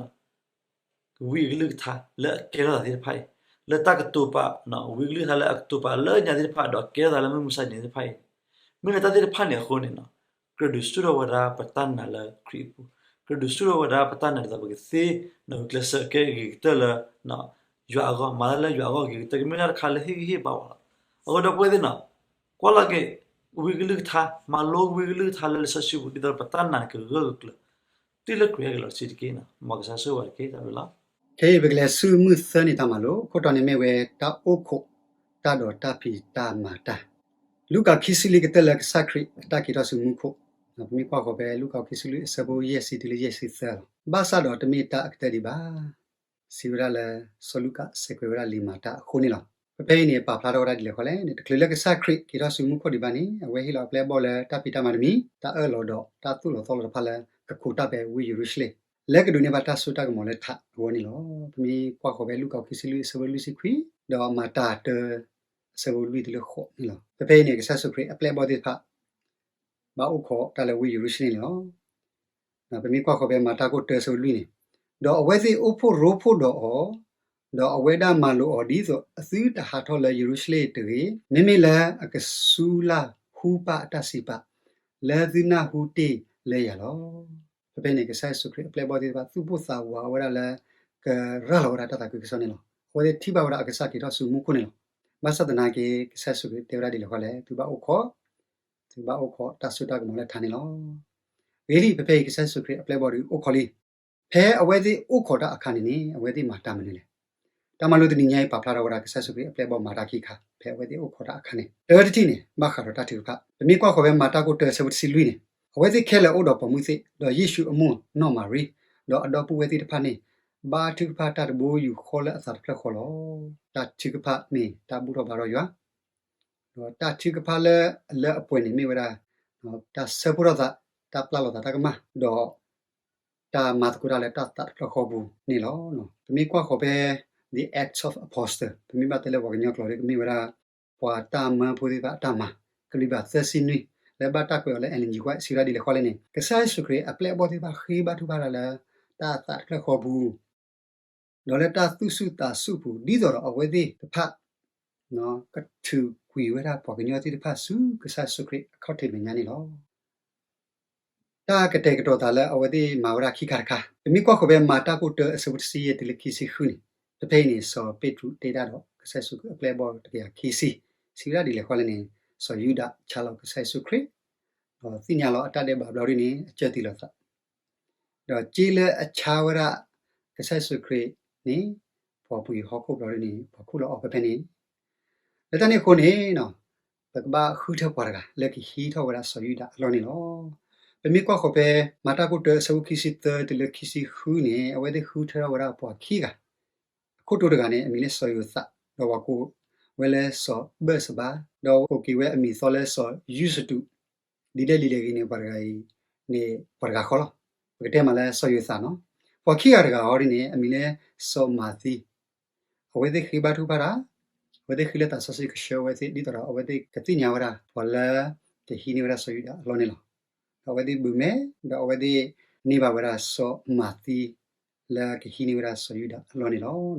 ဝံအကလုၢ်ကထါလၢအကဲထီၣ်သးသ့ၣ်တဖၣ်အံၤ, လၢတၢ်ကတိၤပာ် ဝံအကလုၢ်ကထါလၢအကတိၤပာ်လၢညါသ့ၣ်တဖၣ် ဒီးကဲထီၣ်သးလၢမုၢ်မဆါတနံၤသ့ၣ်တဖၣ်အံၤ, မ့ၢ်လၢတၢ်သ့ၣ်တဖၣ်န့ၣ်အဃိန့ၣ် ကြၢးဒုးဆူၣ်ထီၣ်ဝဲဒၣ်ပတၢ်နာ်လၢခရံာ်အပူၤ, ကြၢးဒုးဆူၣ်ထီၣ်ဝဲဒၣ်ပတၢ်နာ်ဒ်သိးပကသ့ ဂုာ်ကျဲးစၢးကဲဂ့ၤကတၢၢ်လၢ ယွၤအဂီၢ်, မၤတၢ်လၢယွၤအဂီၢ်ဂ့ၤကတၢၢ် ကမ့ၢ်တၢ်တခါလၢဟ့ၣ်ဂံၢ်ဟ့ၣ်ဘါဝဲလီၤ. အဃိဒီပုၢ်ဝဲၢ်သ့ၣ်နီၤ, ကွၢ်လီၤက့ၤ ဝံအကလုၢ်ကထါ, မၤလိဝံအကလုၢ်ကထါလၢလံာ်စီဆှံပူၤ ဒ်သိးပတၢ်နာ်န့ၣ်ကဂၢၢ်ကကျၢၤ တုၤလၢခရံာ်ဟဲက့ၤလီၤတဆံးတက့ၢ်နီၤ. မ်ကစၢ်ဆိၣ်ဂ့ၤတက့ၢ် တၢ်ဘျုးလီၤ. ခဲအံၤပကလဲၤဆူမုၢ်သၢနံၤတၢ်မၤလိ, အခိၣ်တီန့ၣ်မ့ၢ်ဝဲတၢ်အိၣ်ခိးတၢ်ဒီးတၢ်ဖံးတၢ်မၤတၢ်, လူၤကၣ်ခံဆံလွံၢ်ကတၢၢ်လၢကစၢ်ခရံာ်အတၢ်က့ၤထီၣ်ဆူမူခိၣ်, ပမ့ၢ်ကွၢ်ဃီၤဖဲလူၤကၣ်ခံဆံလွံၢ်အဆၢဖိယဲၢ်ဆံတုၤလၢယဲၢ်ဆံသၢလီၤ. ဘၣ်ဆၣ်ဒီးတမ့ၢ်တၢ်အကတၢၢ်ဒံးဘၣ် စံးဝဲဒၣ်လၢ စီၤလူၤကၣ်စဲးကွဲးဝဲဒၣ်လံာ်မၤတၢ်အဃိန့ၣ်လီၤ. ဖဲဖဲအံၤန့ၣ် ပာ်ဖျါထီၣ်ဝဲဒၣ်ဒ်လဲၣ်ဃီလဲၣ်န့ၣ် တချုးလၢကစၢ်ခရံာ်က့ၤထီၣ်ဆူမူခိၣ်ဒံးဘၣ်န့ၣ် အဝဲဟ့ၣ်လီၤအပျဲၢ်အဘီၣ်လၢတၢ်ဖံးတၢ်မၤတမံၤ, တၢ်အၢၣ်လီၤဒီးတၢ်သိၣ်လီၤသီလီၤတဖၣ်လၢ ကခိးတၢ်ဖဲဝ့ၢ်ယရူၤၡလ့ၣ် လၢကဒိးန့ၢ်ဘၣ်တၢ်စိတၢ်ကမီၤလၢထးအဂီၢ်န့ၣ်လီၤ. ပမ့ၢ်ကွၢ်ဃီၤဖဲလူၤကၣ်ခံဆံလွံၢ်အဆၢဖိလွံၢ်ဆံခွံ, ဒီးမၤတၢ်တၢ အဆၢဖိလွံၢ်တုၤလၢဃိးန့ၣ်လီၤ. ဖဲဖဲအံၤန့ၣ် ကစၢ်ယ့ၣ်ၡူးခရံာ်အပျဲၢ်အဘီၣ်သ့ၣ်တဖၣ် ဘၣ်အိၣ်ခိးတၢ်လၢဝ့ၢ်ယရူၤၡလ့ၣ်န့ၣ်လီၤ. ပမ့ၢ်ကွၢ်ဃီၤဖဲမၤတၢ်ခိၣ်တၢအဆၢဖိလွံၢ်န့ၣ်, ဒီးအဝဲသ့ၣ်အိၣ်ဖှိၣ်ရိဖှိၣ်ဒီးအီၤ, ဒီးအဝဲဒၣ်မၤလိာ်အီၤဒ်သိးအသုတဟးထီၣ်လၢယရူၤၡလ့ၣ်တဂ့ၤ, မ့မ့ၢ်လၢအကဆူလၢ်ဟူပၢ်အတၢ်စံးပာ် လၢသုနၢ်ဟူတ့ၢ်လၢယၤလီၤ. ဖဲဖဲန့ၣ် ကစၢ်ယ့ၣ်ၡူးခရံာ်အပျဲၢ်အဘီၣ်သ့ၣ်တဖၣ် သူၣ်ပိၢ်သးဝးဝဲဒၣ်လၢ ကရၤလီၤဝဲဒၣ်တၢ်သးခုကစီၣ်န့ၣ်လီၤ. အဝဲသ့ၣ်ထံၣ်ဘၣ်ဝဲဒၣ်အကစၢ်က့ၤထီၣ်ဆူမူခိၣ်န့ၣ်လီၤ. ဘၣ်ဆၣ်သနာ်က့ ကစၢ်ယ့ၣ်ၡူးခရံာ်တဲဝဲဒၣ်ဒ်လဲၣ်ဃီလဲၣ်, သုဘၣ်အိၣ်ခိး သုဘၣ်အိၣ်ခိးတၢ်စိတၢ်ကမီၤလၢထးန့ၣ်လီၤ. ဂ့ၤလံ, ဖဲဖဲအံၤ ကစၢ်ယ့ၣ်ၡူးခရံာ်အပျဲၢ်အဘီၣ်ဒုးအိၣ်ခိးလံ. ဖဲအဝဲသ့ၣ်အိၣ်ခိးတၢ်အခါန့ၣ်န့ၣ် အဝဲသ့ၣ်မၤတၢ်မနုၤလဲၣ်. တၢ်မၤလိတနံၤညါအံၤ ပာ်ဖျါထီၣ်ဝဲဒၣ်ကစၢ်ယ့ၣ်ၡူးခရံာ်အပျဲၢ်အဘီၣ်မၤတၢ်ခံခါ ဖဲအဝဲသ့ၣ်အိၣ်ခိးတၢ်အခါန့ၣ်, တၢတထံၣ်န့ၣ် ဘၣ်ဃးဒီးတၢ်ထုကဖၣ်. ပမ့ၢ်ကွၢ်ဃီၤဖဲမၤတၢ်ခိၣ်တၢအဆၢဖိတဆံလွံၢ်န့ၣ်, အဝဲသ့ၣ်ခဲလၢာ်အိၣ်ဒီးပိာ်မုၣ်သ့ၣ်, ဒီးယ့ၣ်ၡူးအမိၢ်နီၢ်မၤရံ, ဒီးအဒီပုၢ်ဝဲၢ်သ့ၣ်တဖၣ်န့ၣ် ဘါထုကဖၣ်တၢ်တဘိယူၢ်ဃီလၢအသးတဖျၢၣ်ဃီလီၤ. တၢ်ထုကဖၣ်မ့ၢ်တၢ်ဘူၣ်ထီၣ်ဘါထီၣ်ယွၤ ဒီးတၢ်ထုကဖၣ်လၢအလၢအပှဲၤန့ၣ်မ့ၢ်ဝဲဒၣ် တၢ်ဆၢဖှိၣ်ထီၣ်သး, တၢ်ပျၢ်လိာ်သးတၢ်ကမၣ်, ဒီးတၢ်မၤသကိးတၢ်လၢတၢ်သးတဖျၢၣ်ဃီပူၤန့ၣ်လီၤ. ပမ့ၢ်ကွၢ်ဃီၤဖဲ The Acts of Apostle ပမ့ၢ်ဘၣ်တဲလၢပှၤကညီကျိာ်ဒီး ကမ့ၢ်ဝဲဒၣ် ပှၤတၢ်မၢဖိသ့ၣ်တဖၣ်အတၢ်မၤ ကလုာ်ဘၣ်သၢဆံနွံ လၢဘၣ်တၢ်ကွဲးအီၤလၢ Ellen G. White စံးဝဲဒၣ်ဒ်လဲၣ်ဃီလဲၣ်န့ၣ်, ကစၢ်ယ့ၣ်ၡူးခရံာ်အပျဲၢ်အဘီၣ်သ့ၣ်တဖၣ်ဃ့ဘါထုကဖၣ်တၢ်လၢ တၢ်သးတဖျၢၣ်ဃီပူၤ ဒီးလၢတၢ်သူၣ်ဆူၣ်သးဆူၣ်အပူၤ ဒ်သိးဒီးအဝဲသ့ၣ်တဖၣ် ကထုးကွံာ်ဝဲဒၣ်ပှၤကညီသ့ၣ်တဖၣ်ဆူကစၢ်ယ့ၣ်ၡူးခရံာ်အခီၣ်ထံးမဲာ်ညါန့ၣ်လီၤ. တၢ်ကတဲာ်ကတီၤသးလၢအဝဲသ့ၣ်မၤဝဲဒၣ်ခံခါတခါ, ပမ့ၢ်ကွၢ်ဃီၤဖဲမၤတၢ်ခိၣ်တၢအဆၢဖိတဆံယဲၢ်တုၤလၢခံဆံဃုန့ၣ်, ဖဲဖဲအံၤန့ၣ် စီၤပ့းတရူးတဲတၢ်ဒီးကစၢ်ယ့ၣ်ၡူးခရံာ်အပျဲၢ်အဘီၣ်တကယၤခံဆံ, စံးဝဲဒၣ်ဒ်လဲၣ်ဃီလဲၣ်န့ၣ်, စီၤယူဒၤဆါလီၤကစၢ်ယ့ၣ်ၡူးခရံာ်, ဒီးသ့ၣ်ညါလီၤအတၢ်ဒဲးဘးဘျီဒ်န့ၣ် အကၢတံၢ်လိာ်သး ဒီးစ့လၢအဆါဝဲဒၣ် ကစၢ်ယ့ၣ်ၡူးခရံာ်န့ၣ် ပှၤပှ့ၤဟီၣ်ခိၣ်ဘျီဒ်န့ၣ် ပှၤခူၣ်လီၤအီၤဖဲဖဲန့ၣ်, လၢတၢ်န့ၣ်အဃိန့ၣ် ပကဘၣ်ဃုထၢပှၤတဂၤ လၢကဟံးထီၣ်ဝဲဒၣ်စီၤယူဒၤအလီၢ်န့ၣ်လီၤ. ပမ့ၢ်ကွၢ်ဃီၤဖဲ မၤတၢ်ခိၣ်တၢအဆၢဖိခံဆံသၢတုၤလၢခံဆံဃုန့ၣ် အဝဲသ့ၣ်ဃုထၢထီၣ်ဝဲဒၣ်ပှၤခံဂၤ, အခိၣ်တီတဂၤန့ၣ် အမံၤလၢစီၤယိၤသး, ဒီးပှၤကိးဝဲလၢစီၤဘၢၣ်စဘါ, ဒီးကိးက့ၤဝဲအမံၤသီလၢစီၤယူစတူး, ဒ်လဲၣ်ဒ်လဲၣ်ဂ့ၤန့ၣ် ပှၤတဂၤအံၤန့ၣ် ပှၤတဂၤဃီလီၤ. ပကတဲမးလၢစီၤယိၤသးနီၤ. ပှၤခံဂၤတဂၤဃီဒ်န့ၣ် အမံၤလၢစီၤမၤသံ, အဝဲသ့ၣ်ဃ့ဘါထုကဖၣ်တၢ်, အဝဲသ့ၣ်ဃ့လၢသးစီဆှံကဆှၢအဝဲသ့ၣ် ဒ်သိးဒီးအဝဲသ့ၣ်ကသ့ၣ်ညါဝဲဒၣ် ပှၤလၢကဟံးန့ၢ်ဝဲဒၣ်စီၤယူဒၤအလီၢ်န့ၣ်လီၤ. ဒီးအဝဲသ့ၣ်ဘုးမဲ ဒီးအဝဲသ့ၣ်န့ၢ်ဘၣ်ဝဲဒၣ် စီၤမၤသံ လၢကဟံးန့ၢ်ဝဲဒၣ်စီၤယူဒၤအလီၢ်န့ၣ်လီၤ.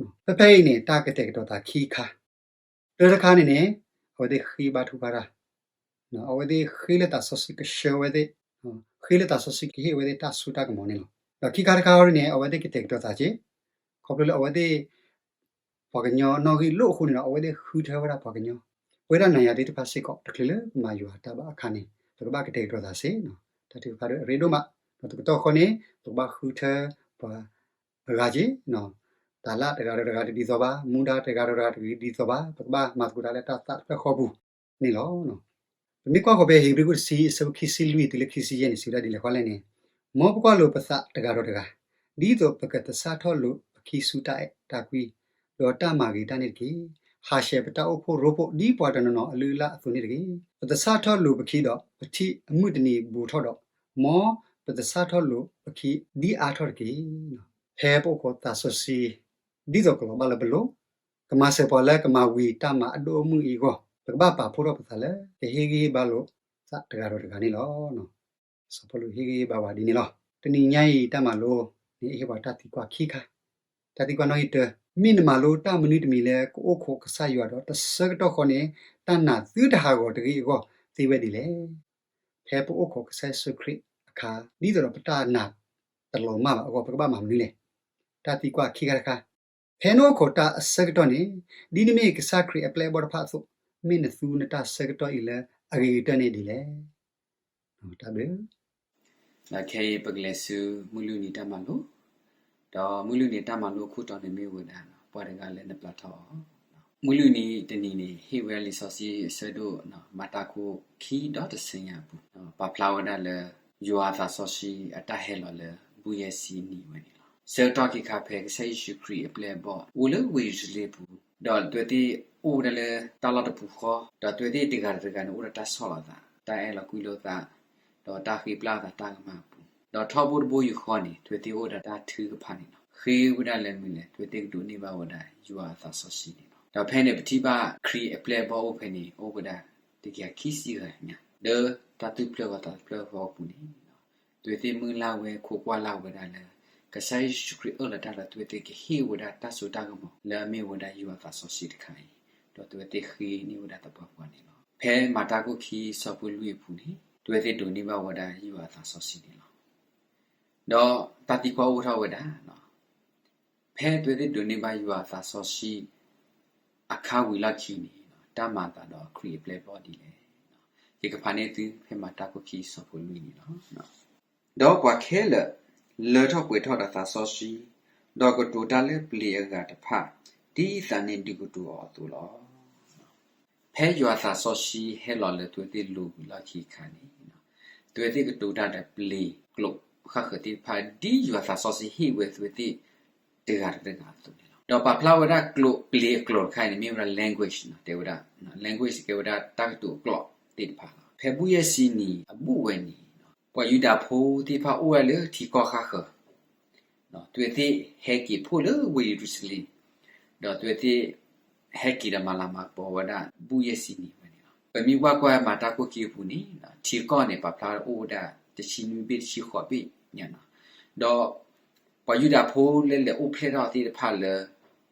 ဖဲဖဲအံၤန့ၣ် တၢ်ကတဲာ်ကတီၤသးခံခါ, တၢတခါန့ၣ်န့ၣ် အဝဲသ့ၣ်ဃ့ဘါထုကဖၣ်တၢ်, အဝဲသ့ၣ်ဃ့လၢသးစီဆှံကဆှၢအဝဲသ့ၣ်, ဃ့လၢသးစီဆှံကဟ့ၣ်အဝဲသ့ၣ်တၢ်စိတၢ်ကမီၤန့ၣ်လီၤ. ဒီးခံခါတခါန့ၣ် အဝဲသ့ၣ်ကတဲာ်ကတီၤသးက့ၤ, ခီဖျိလၢအဝဲသ့ၣ် ပှၤကညီနီၣ်ဂံၢ်လိာ်အဃိန့ၣ်ဒီး အဝဲသ့ၣ်ဃုထၢဝဲဒၣ်ပှၤကညီ, ပဝဲဒၣ်နၤယၤသ့ၣ်တဖၣ်စ့ၢ်ကီး တချုးလၢပမၤယွၤအတၢ်ဘၣ်အခါန့ၣ် ပကဘၣ်ကတဲာ်ကတီၤသးစ့ၢ်, တၢ်ထုကဖၣ်ဒ်အရ့ဒိၣ်မး, ဒီးတကတီၢ်ဃီန့ၣ် ပကဘၣ်ဃုထၢပှၤအဂၤက့ၤ, တၢ်လၢတဂၤဒီးတဂၤတဒ်သိးဘၣ်, မူဒါတဂၤဒီးတဂၤတဒ်သိးဘၣ်, ပကဘၣ်မၤသကိးတၢ်လၢတၢ်သးတဖျၢၣ်ဃီပူၤန့ၣ်လီၤ. ပမ့ၢ်ကွၢ်ဃီၤဖဲဧ့ၤဘြံၤခိၣ်တဆံ အဆၢဖိခံဆံလွံၢ်တုၤလၢခံဆံယဲၢ်န့ၣ် စံးဝဲဒၣ်ဒ်လဲၣ်ဃီလဲၣ်န့ၣ်, မ်ပကွၢ်လိာ်ပသးတဂၤဒီးတဂၤ, ဒ်သိးပကသဆၣ်ထီၣ်လိာ်ပခံဆူတၢ်အဲၣ်တၢ်ကွံ, ဒီးတၢ်မၤဂ့ၤတၢ်န့ၣ်တက့ၢ်. ဟးဆှဲးပတၢ်အိၣ်ဖှိၣ်ရိဖှိၣ်ဒ်ပှၤတနီၤနီၤအလုၢ်အလၢ်အသိးန့ၣ်တဂ့ၤ. ပသဆၣ်ထီၣ်လိာ်ပခံဒီး ပထံၣ်အမုၢ်တနံၤဘူးထီၣ်ဒီး, မ်ပသဆၣ်ထီၣ်လိာ်ပခံဒ်အါထီၣ်တက့ၢ်. ဖဲပအိၣ်ခိးသးစီဆှံ ဒ်သိးကလီၤဘၣ်လၢပလိၤ, ကမၤစၢၤပှၤလၢကမၤဝံၤတၢ်မၤအဒိၣ်အမုၢ်အံၤအဂီၢ်, ပကဘၣ်ပာ်ဖှိၣ်ထီၣ်ပသးလၢ ကဟ့ၣ်ဂံၢ်ဟ့ၣ်ဘါလိာ်သးတဂၤဒီးတဂၤန့ၣ်လီၤ. စီၤပီလူးဟ့ၣ်ဂံၢ်ဟ့ၣ်ဘါဝဲဒ်န့ၣ်လီၤ. တနံၤညါအံၤတၢ်မၤလိန့ၣ် ဟ့ၣ်ပှၤတၢ်သံကွၢ်ခံခါ, တၢ်သံကွၢ်နီၣ်ဂံၢ်တၢ, မ့ၢ်နမၤလိတၢ်မနုၤတမံၤလၢ ကအိၣ်ခိးကစၢ်ယွၤဒီးတဆၢကတီၢ်ဃီန့ၣ် တၢ်နာ်သုတဟးဂီၤတဂ့ၤအဂီၢ်သ့ဝဲဒ်လဲၣ်. ဖဲပအိၣ်ခိးကစၢ်ယ့ၣ်ၡူးခရံာ်အခါ ဒ်သိးဒီးပတၢ်နာ်တလီၤမၢ်ဘၣ်အဂီၢ် ပကဘၣ်မၤမနုၤလဲၣ်. တၢ်သံကွၢ်ခံခါတခါ, ဖဲနအိၣ်ခိးတၢ်အဆၢကတီၢ်န့ၣ် ဒ်နမ့ၢ်ကစၢ်ခရံာ်အပျဲၢ်အဘီၣ်တဖၣ်အသိး, မ့ၢ်နသူနတၢ်ဆၢကတီၢ်အံၤလၢအဂ့ၤကတၢၢ်န့ၣ်ဒ်လဲၣ်. တၢ်ဘျုး ဒီးခဲအံၤပကလဲၤဆူမုၢ်လွံၢ်နံၤတၢ်မၤလိ, ဒီးမုၢ်လွံၢ်နံၤတၢ်မၤလိအခိၣ်တီန့ၣ်မ့ၢ်ဝဲဒၣ် ပှၤတဂၤလၢနပျၢ်ထီၣ်အီၤ. မုၢ်လွံၢ်နံၤတနံၤန့ၣ် ဟ့ၣ်ဝဲဒၣ်လံာ်စီဆှံအဆၢဒိၣ် မၤတၢ်ခိၣ်ခံဒီးတဆံညါအပူၤ, ပာ်ဖျါဝဲဒၣ်လၢ ယွၤအသးစီဆှံအတၢ်ဟဲလီၤလၢဘူၣ်ယဲၢ်ဆံနံၤဝဲန့ၣ်လီၤ. ဆၢကတီၢ်ခံခါဖဲကစၢ်ယ့ၣ်ၡူးခရံာ်အပျဲၢ်အဘီၣ်အိၣ်လၢဝ့ၢ်ယရူၤၡလ့ၣ်ပူၤ, ဒီးအဝဲသ့ၣ်အိၣ်ဝဲဒၣ်လၢတၢ်လီၢ်တပူၤဃီ, ဒီးအဝဲသ့ၣ်တဂၤဒီးတဂၤန့ၣ် အိၣ်ဒီးတၢ်ဆီၣ်လီၤသး, တၢ်အဲၣ်လီၤကွံလိာ်သး, ဒီးတၢ်ဃ့ပျၢ်သးတၢ်ကမၣ်အပူၤ, ဒီးထီဘိတဘိယူၢ်ဃီန့ၣ် အဝဲသ့ၣ်အိၣ်ဒီးတၢ်ထုကဖၣ်န့ၣ်လီၤ. ဃ့ဝဲဒၣ်လၢမနုၤလဲၣ်, အဝဲသ့ၣ်ကဒိးန့ၢ်ဘၣ်ဝဲဒၣ်ယွၤအသးစီဆှံန့ၣ်လီၤ. ဒီးဖဲန့ၣ် ပထံၣ်ဘၣ်ခရံာ်အပျဲၢ်အဘီၣ်အိၣ်ဖဲန့ၣ် အိၣ်ဝဲဒၣ်တကယၤခံဆံဂၤညါ, ဒီးတၢ်သူၣ်ဖျၢၣ်ဂီၤသးတဖျၢၣ်ဃီအပူၤန့ၣ် အဝဲသ့ၣ်မုၢ်လၢ်ဝဲခိးကွၢ်လၢ်ဝဲဒၣ်လၢ ကစၢ်ယ့ၣ်ၡူးခရံာ်အၢၣ်လီၤတၢ်ဒီး အဝဲသ့ၣ်ကဟ့ၣ်ဝဲဒၣ်တၢ်စိတၢ်ကမီၤလၢအမ့ၢ်ဝဲဒၣ်ယွၤအသးစီဆှံတခါအံၤ, ဒီးအဝဲသ့ၣ်ဃ့န့ၢ်ဝဲဒၣ်သပှၢ်ပှၢ်န့ၣ်လီၤ. ဖဲမၤတၢ်ခိၣ်ခံဆၢဖိလွံၢ်အပူၤန့ၣ် အဝဲသ့ၣ်ဒိးန့ၢ်ဘၣ်ဝဲဒၣ်ယွၤအသးစီဆှံန့ၣ်လီၤ. ဒီးတၢ်သံကွၢ်အိၣ်ထီၣ်ဝဲဒၣ် ဖဲအဝဲသ့ၣ်ဒိးန့ၢ်ဘၣ်ယွၤအသးစီဆှံ အခါဝံၤလီၢ်ခံန့ၣ် တၢ်မၤအသးဒီးခရံာ်အပျဲၢ်အဘီၣ်ဒ်လဲၣ်. ယကဖးန့ၢ်သုဖဲမၤတၢ်ခိၣ်ခံဆၢဖိလွံၢ်န့ၣ်လီၤ. ဒီးပှၤခဲလၢာ် လၢထီၣ်ပှဲၤထီၣ်ဒီးသးစီဆှံ, ဒီးကတိၤတၢ်လၢပျ့ၤအဂၤတဖၣ် ဒ်သးန့ၣ်ဒုးကတိၤအီၤအသိးလီၤ. ဖဲယွၤအသးစီဆှံဟဲလီၤလၢအဝဲသ့ၣ်လိၤဝံၤလီၢ်ခံအခါန့ၣ် အဝဲသ့ၣ်ကတိၤတၢ်ဒီးပျ့ၤကျိာ်ဃၣ်ဃၢၤသ့ၣ်တဖၣ် ဒ်ယွၤအသးစီဆှံဟ့ၣ်ဝဲအဝဲသ့ၣ်တဂၤဒီးတဂၤအသိးန့ၣ်လီၤ. ဒီးပာ်ဖျါဝဲဒၣ်ကျိာ်ပျ့ၤအကျိာ်တခါအံၤန့ၣ် မ့ၢ်ဝဲဒၣ် language တဲဝဲဒၣ်, language ကဲဝဲဒၣ်တၢ်ကတိၤအကျိာ်သ့ၣ်တဖၣ်လီၤ. ဖဲဘူၣ်ယဲၢ်ဆံနံၤအဘူၣ်ဝဲန့ၣ် ပှၤယူဒၤဖိသ့ၣ်တဖၣ်အိၣ်ဝဲလၢထံကီၢ်ဃၣ်ဃၢၤ အဝဲသ့ၣ်ဟဲက့ၤဖှိၣ်လၢဝ့ၢ်ယရူၤၡလ့ၣ်, ဒီးအဝဲသ့ၣ်ဟဲက့ၤဒီးမၤလၤမၤကပီၤဝဲဒၣ်ဘူၣ်ယဲၢ်ဆံနံၤဝဲန့ၣ်လီၤ. ပမ့ၢ်ကွၢ်ကွၢ်မၤတၢ်ခိၣ်ခံအပူၤန့ၣ် ထံကီၢ်န့ၣ် ပာ်ဖျါအိၣ်ဝဲဒၣ်တဆံနွံဘ့ၣ်တဆံဃိးဘ့ၣ်ညါနီၤ. ဒီးပှၤယူဒၤဖိလၢလဲၤအိၣ်ဖျဲၣ်ထီၣ်သ့ၣ်တဖၣ်လၢ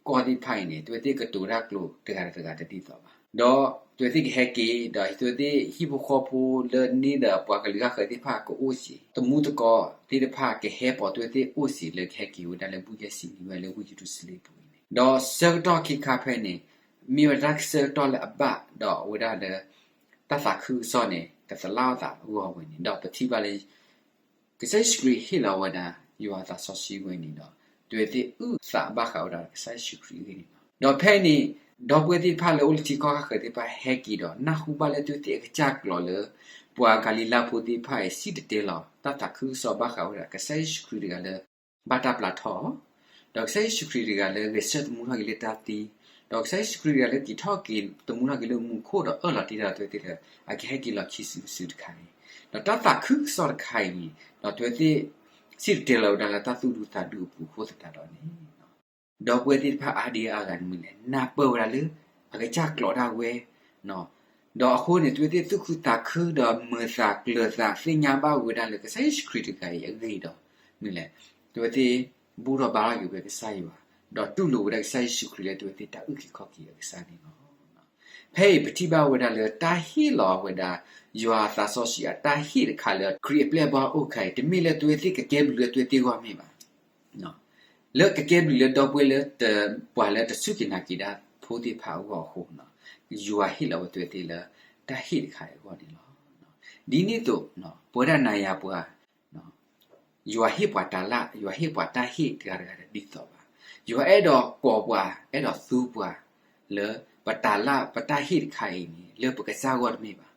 ကီၢ်သ့ၣ်တဖၣ်အံၤန့ၣ် အဝဲသ့ၣ်ကတိၤတၢ်ကျိာ်တဂၤဒီးတဂၤတဒ်သိးဘၣ်. ဒီးအဝဲသ့ၣ်ကဟဲက့ၤ ဒီးအဝဲသ့ၣ်ဟံၣ်ဖိဃီဖိလၢန့ၢ်ဒီးပှၤကလုာ်ဃၣ်ဃၢၤသ့ၣ်တဖၣ်ကအိၣ်စ့ၢ်, သမူသကိးသ့ၣ်တဖၣ်ကဟဲပိာ်အဝဲသ့ၣ်အိၣ်စ့ၢ်လၢကဟဲက့ၤဝဲဒၣ်လၢဘူၣ်ယဲၢ်ဆံနံၤဝဲလၢဝ့ၢ်ယရူၤၡလ့ၣ်အပူၤန့ၣ်. ဒီးဆၢကတီၢ်ခံခါဖဲန့ၣ် မ့ၢ်ဝဲဒၣ်တၢ်ဆၢကတီၢ်လၢအဘၣ်ဒီးအဝဲဒၣ်လၢ တၢ်သးခုကစီၣ်န့ၣ် ကသလၣ်အသးအဂီၢ်ဝဲန့ၣ် ဒီးပထံၣ်ဘၣ်လၢ ကစၢ်ယ့ၣ်ၡူးခရံာ်ဟ့ၣ်လီၤဝဲဒၣ် ယွၤအသးစီဆှံဝဲန့ၣ်ဒီး အဝဲသ့ၣ်အုၣ်သးဘၣ်ဃးဝဲဒၣ်ကစၢ်ယ့ၣ်ၡူးခရံာ်အဂ့ၢ်န့ၣ်လီၤ. ဒီးဖဲန့ၣ် ဒီပုၢ်ဝဲၢ်သ့ၣ်တဖၣ်လၢအိၣ်လၢထံကီၢ်ဃၣ်ဃၢၤသ့ၣ်တဖၣ်ဟဲက့ၤဒီး နၢ်ဟူဘၣ်လၢအဝဲသ့ၣ်အကစၢ်ကျိာ်လၢ ပှၤဂၤလံၤလါဖိသ့ၣ်တဖၣ်အံၤ စံၣ်တဲၤတဲလီၤတၢ်သးခုကစီၣ်ဘၣ်ဃးဝဲဒၣ်ကစၢ်ယ့ၣ်ၡူးခရံာ်တဂၤလၢ ဘၣ်တၢ်ပျၢ်ထီၣ်အီၤ, ဒီးကစၢ်ယ့ၣ်ၡူးခရံာ်တဂၤလၢဂဲၤဆၢထၢၣ်သမူထီၣ်က့ၤလၢတၢ်သံ, ဒီးကစၢ်ယ့ၣ်ၡူးခရံာ်တဂၤလၢက့ၤထီၣ်က့ၤသမူထီၣ်က့ၤလၢမူခိၣ်ဒီးအၢၣ်လီၤတ့ၢ်ဒီးအဝဲသ့ၣ်လၢ အကဟဲက့ၤလီၤခံစုတစုတခါန့ၣ်, ဒီးတၢ်သးခုကစီၣ်တခါအံၤန့ၣ် ဒီးအဝဲသ့ၣ် စံၣ်တဲၤတဲလီၤဝဲဒၣ်လၢတၢ်သူၣ်ဒူသးဒူအပူၤအဃိသတးဒီးန့ၣ် ဒီပုၢ်ဝဲၢ်သ့ၣ်တဖၣ်အါဒံအါဂၤန့ၣ်မ့ၢ်လဲၣ် နၢ်ပၢၢ်ဝဲဒၣ်လၢ အကစၢ်ကျိးဒၣ်ဝဲ, ဒီးအဃိန့ၣ် သုဝဲသ့ၣ်သူၣ်ခုသးခုဒီးမုာ်သးကျၢၤသး သ့ၣ်ညါဘၣ်ဝဲဒၣ်လၢကစၢ်ယ့ၣ်ၡူးခရံာ်တဂၤအံၤအဂ့ၢ်ဒီး မ့ၢ်လဲၣ်, သုဝဲသ့ၣ်ဘူၣ်ထီၣ်ဘါထီၣ်က့ၤဝဲကစၢ်ယွၤ, ဒီးတူၢ်လိာ်ဝဲဒၣ်ကစၢ်ယ့ၣ်ၡူးခရံာ်လၢသုဝဲသ့ၣ်တၢ်အုၣ်က့ၤခီၣ်က့ၤအကစၢ်န့ၣ်လီၤ. ဖဲအံၤပထံၣ်ဘၣ်ဝဲဒၣ်လၢတၢ်ဟ့ၣ်လီၤဝဲဒၣ် ယွၤအသးစီဆှံအတၢ်ဟ့ၣ်တခါလၢခရံာ်အပျဲၢ်အဘီၣ်အအိၣ်တခါအံၤ တမ့ၢ်လၢသုဝဲသ့ၣ်ကကဲဘျုးလၢသုဝဲသ့ၣ်အဂီၢ်မ့ၢ်ဘၣ်, လၢကကဲဘျုးလၢဒီပုၢ်ဝဲၢ်လၢ ပှၤလၢတစူၢ်က့ၤနာ်က့ၤတၢ်ဖိသ့ၣ်တဖၣ်အဂီၢ်အဃိ, ယွၤဟ့ၣ်လီၤဝဲသုဝဲသ့ၣ်လၢတၢ်ဟ့ၣ်တခါအံၤအဂီၢ်န့ၣ်လီၤ. ဒ်န့ၣ်အသိး ပဝဲဒၣ်နၤယၤပှၤ ယွၤဟ့ၣ်ပှၤတၤလၢ်, ယွၤဟ့ၣ်ပှၤတၢ်ဟ့ၣ်တဂၤတဂၤတဒ်သိးဘၣ်. ယွၤအဲၣ်ဒိးကိးပှၤ, အဲၣ်ဒိးသူပှၤ လၢပတၤလၢ်ပတၢ်ဟ့ၣ်တခါအံၤန့ၣ် လၢပကစၢ်အဂီၢ်တမ့ၢ်ဘၣ်.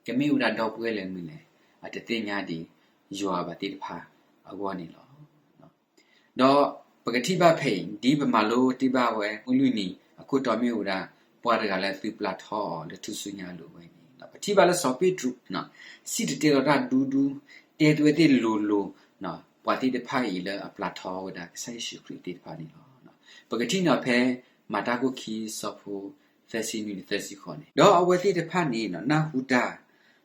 ကမ့ၢ်ဝဲဒၣ်ဒီပုၢ်ဝဲၢ်လၢမနုၤလဲၣ်, အတသ့ၣ်ညါဒံးယွၤဘၣ်သ့ၣ်တဖၣ်အဂီၢ်န့ၣ်လီၤ. ဒီးပကထံၣ်ဘၣ်ဖဲအံၤ ဒ်ပမၤလိတ့ၢ်ဘၣ်ဝဲမုၢ်လွံၢ်နံၤအခိၣ်တီမ့ၢ်ဝဲဒၣ် ပှၤတဂၤလၢသုပျၢ်ထီအီၤလၢထူၣ်စုညါအလိၤဝဲန့ၣ်, ပထံၣ်ဘၣ်လၢစီၤပ့းတရူး စံၣ်တဲၤတဲလီၤတၢ်ဒူဒူ, တဲသုဝဲသ့ၣ်လိၤလိၤ, ပှၤသ့ၣ်တဖၣ်အံၤလၢအပျၢ်ထီဝဲဒၣ်ကစၢ်ယ့ၣ်ၡူးခရံာ်သ့ၣ်တဖၣ်န့ၣ်လီၤ. ပကထံၣ်န့ၣ်ဖဲ မၤတၢ်ခိၣ်ခံ ဆၢဖိ သၢဆံနွံ သၢဆံဃိးန့ၣ်, ဒီးအဝဲသ့ၣ်တဖၣ်န့ၣ်နၢ်ဟူတၢ်,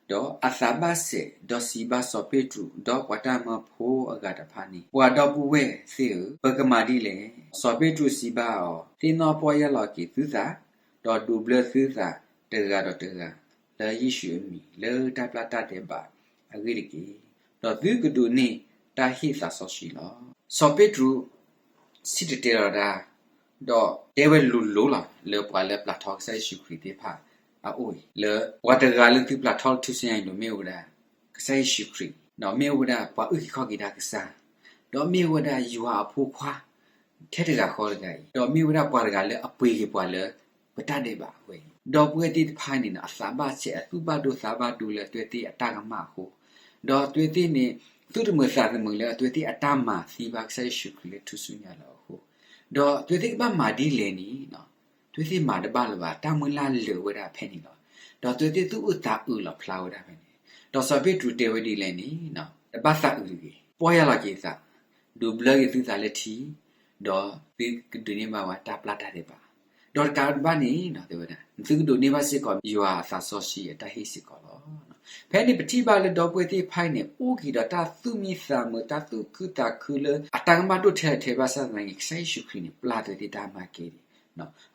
ဒီးအသးဘၣ်စဲး, ဒီးစံးဘၣ်စီၤပ့းတရူး ဒီးပှၤတၢ်မၢဖိအဂၤတဖၣ်န့ၣ်, ပှၤဒီပုၢ်ဝဲၢ်သ့ၣ်ဧၢ, ပကမၤဒ်လဲၣ်. စီၤပ့းတရူးစံးဘၣ်အီၤ, သ့ၣ်နီၣ်ပီၢ်ယၢ်လီၤက့ၤသုသး, ဒီးဒိးဘျၢသုသးတဂၤဒီးတဂၤ လၢယ့ၣ်ၡူးအမံၤ လၢတၢ်ပျၢ်တၢ်ဒဲးဘးအဂ့ၢ်တက့ၢ်. ဒီးသုကဒိးန့ၢ်တၢ်ဟ့ၣ်သးစီဆှံလီၤ. စီၤပ့းတရူး စံၣ်တဲၤတဲလီၤတၢ်, ဒီးတဲဝဲလိၤလိၤလီၤ လၢပှၤလၢပျၢ်ထီကစၢ်ယ့ၣ်ၡူးခရံာ်သ့ၣ်တဖၣ်အအိၣ်အံၤ, လၢပှၤတဂၤလၢသုပျၢ်ထီလၢထူၣ်စုညါအံၤန့ၣ်မ့ၢ်ဝဲဒၣ် ကစၢ်ယ့ၣ်ၡူးခရံာ်, ဒီးမ့ၢ်ဝဲဒၣ်ပှၤအုၣ်က့ၤခီၣ်က့ၤတၢ်ကစၢ်, ဒီးမ့ၢ်ဝဲဒၣ်ယွၤအဖိခွါ ထဲတဂၤဃီတဂၤအံၤ, ဒီးမ့ၢ်ဝဲဒၣ်ပှၤတဂၤလၢအပှ့ၤက့ၤပှၤလၢ ပတၢ်ဒဲးဘးအဝဲအံၤ, ဒီပုၢ်ဝဲၢ်သ့ၣ်တဖၣ်န့ၣ် အသးဘၣ်ဆဲး အသူၣ်ဘၣ်ဒိသးဘၣ်ဒိလၢအဝဲသ့ၣ်အတၢ်ကမၣ်အဃိ, ဒီးအဝဲသ့ၣ်န့ၣ် သူၣ်တမုာ်သးတမုာ်လၢအဝဲသ့ၣ်အတၢ်မၤသံဘၣ်ကစၢ်ယ့ၣ်ၡူးခရံာ်လၢထူၣ်စုညါလီၤအဃိ, ဒီးအဝဲသ့ၣ်ကဘၣ်မၤဒ်လဲၣ်န့ၣ် အဝဲသ့ၣ်မၤတဘၣ်လၢၤဘၣ်, တၢ်မုၢ်လၢ်လၢာ်ဝဲဒၣ်ဖဲန့ၣ်လီၤ. ဒီးအဝဲသ့ၣ်သူၣ်အုးသးအုးလီၤဖျါဝဲဒၣ်ဖဲန့ၣ်, ဒီးစီၤပ့းတရူးတဲဝဲဒ်လဲၣ်န့ၣ်, တဘၣ်သးအုးတဂ့ၤ, ပီၢ်ယၢ်လီၤက့ၤသး, ဒိးဘျၢက့ၤသုသးလၢထံ, ဒီးသုကဒိးန့ၢ်ဘၣ်ဝဲတၢ်ပျၢ်တၢ်ဒဲးဘး, ဒီးတကးဒံးဘၣ်န့ၣ် တဲဝဲဒၣ် သုကဒိးန့ၢ်ဘၣ်စ့ၢ်ကီး ယွၤအသးစီဆှံအတၢ်ဟ့ၣ်စ့ၢ်ကီးလီၤ. ဖဲန့ၣ်ပထံၣ်ဘၣ်လၢဒီပုၢ်ဝဲၢ်သ့ၣ်တဖၣ်အံၤန့ၣ် အိၣ်က့ၤဒီးတၢ်သူၣ်မံသးမုာ် တၢ်သူၣ်ခုသးခုလၢအတၢ်ကမၣ်ဒိၣ်ထဲလဲၣ်ထဲဘၣ်ဆၣ်သနာ်က့ ကစၢ်ယ့ၣ်ၡူးခရံာ်န့ၣ် ပျၢ်အဝဲသ့ၣ်တၢ်မၤကဲဒၣ်,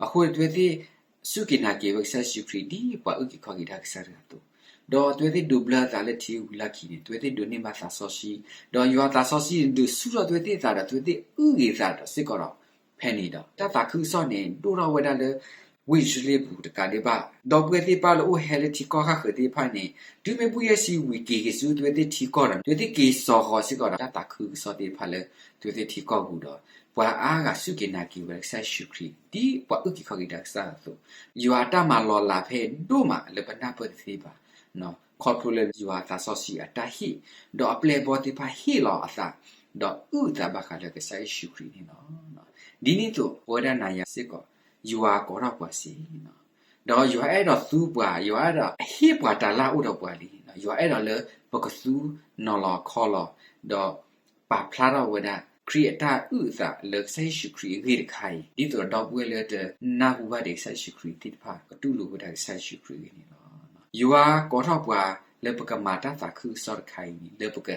အဃိန့ၣ် အဝဲသ့ၣ်စူၢ်က့ၤနာ်က့ၤဝဲကစၢ်ယ့ၣ်ၡူးခရံာ် ဒ်ပှၤအုၣ်က့ၤခီၣ်က့ၤတၢ်ကစၢ်တဂၤအသိး, ဒီးအဝဲသ့ၣ်ဒိးဘျၢအသးလၢထံဝံၤလီၢ်ခံန့ၣ် အဝဲသ့ၣ်ဒိးန့ၢ်ဘၣ်သးစီဆှံ, ဒီးယွၤအသးစီဆှံန့ၣ် ဒုးဆူၣ်ထီၣ်အဝဲသ့ၣ်အသးဒီး အဝဲသ့ၣ်အုၣ်က့ၤသးဒီးစ့ၢ်ကီးဒီး ဖဲန့ၣ်ဒီး တၢ်သးခုကစီၣ်န့ၣ် ဒိၣ်ထီၣ်ဝဲဒၣ်လၢ ဝ့ၢ်ယရူၤၡလ့ၣ်ပူၤတကးဒံးဘၣ်, ဒီပုၢ်ဝဲၢ်သ့ၣ်တဖၣ်လၢအိၣ်ဟဲလၢထံကီၢ်ဃၣ်ဃၢၤသ့ၣ်တဖၣ်န့ၣ် တုၤမ့ၢ်ဘုၣ်ယဲၢ်ဆံဝံၤက့ၤက့ၤဆူအဝဲသ့ၣ်ထံကီၢ်ဒီး အဝဲသ့ၣ်က့ၤစိာ်ဃီၤစ့ၢ်ကီးဒီး တၢ်သးခုကစီၣ်သ့ၣ်တဖၣ်လၢ အဝဲသ့ၣ်ထံကီၢ်ပူၤဒီး ပှၤအါဂၤစူၢ်က့ၤနာ်က့ၤဝဲကစၢ်ယ့ၣ်ၡူးခရံာ် ဒ်ပှၤအုၣ်က့ၤခီၣ်က့ၤတၢ်ကစၢ်အသိး, ယွၤအတၢ်မၤလီၤလးဖဲဒိၣ်မးလၢပနၢ်ပၢၢ်တသ့ဘၣ်, ခီဖျိလၢယွၤအသးစီဆှံအတၢ်ဟ့ၣ်, ဒီးအပျဲၢ်အဘီၣ်သ့ၣ်တဖၣ်ဟ့ၣ်လီၤအသး, ဒီးအုၣ်အသးဘၣ်ဃးလၢကစၢ်ယ့ၣ်ၡူးခရံာ်န့ၣ်လီၤ. ဒ်န့ၣ်အသိး ပဝဲဒၣ်နၤယၤစ့ၢ်ကီး ယွၤကိးထီၣ်ပှၤစ့ၢ်, ဒီးယွၤအဲၣ်ဒိးသူပှၤ, ယွၤအဲၣ်ဒိးဟ့ၣ်ပှၤတၤလၢ်အိၣ်ဒီးပှၤလံ, ယွၤအဲၣ်ဒိးလၢပကသူနီၤလီၤခီလီၤ, ဒီးပာ်ဖျါထီၣ်ဝဲဒၣ် ခရံာ်အတၢ်အုၣ်အသးလၢကစၢ်ယ့ၣ်ၡူးခရံာ်အဂ့ၢ်တခါအံၤ, ဒ်သိးဒီပုၢ်ဝဲၢ်လၢတနၢ်ဟူဘၣ်ဒံးကစၢ်ယ့ၣ်ၡူးခရံာ်သ့ၣ်တဖၣ် ကတူၢ်လိာ်ဝဲဒၣ်ကစၢ်ယ့ၣ်ၡူးခရံာ်အဂ့ၢ်န့ၣ်လီၤ. ယွၤကိးထီၣ်ပှၤလၢပကမၤတၢ်သးခုကစီၣ်တခါအံၤန့ၣ် လၢပက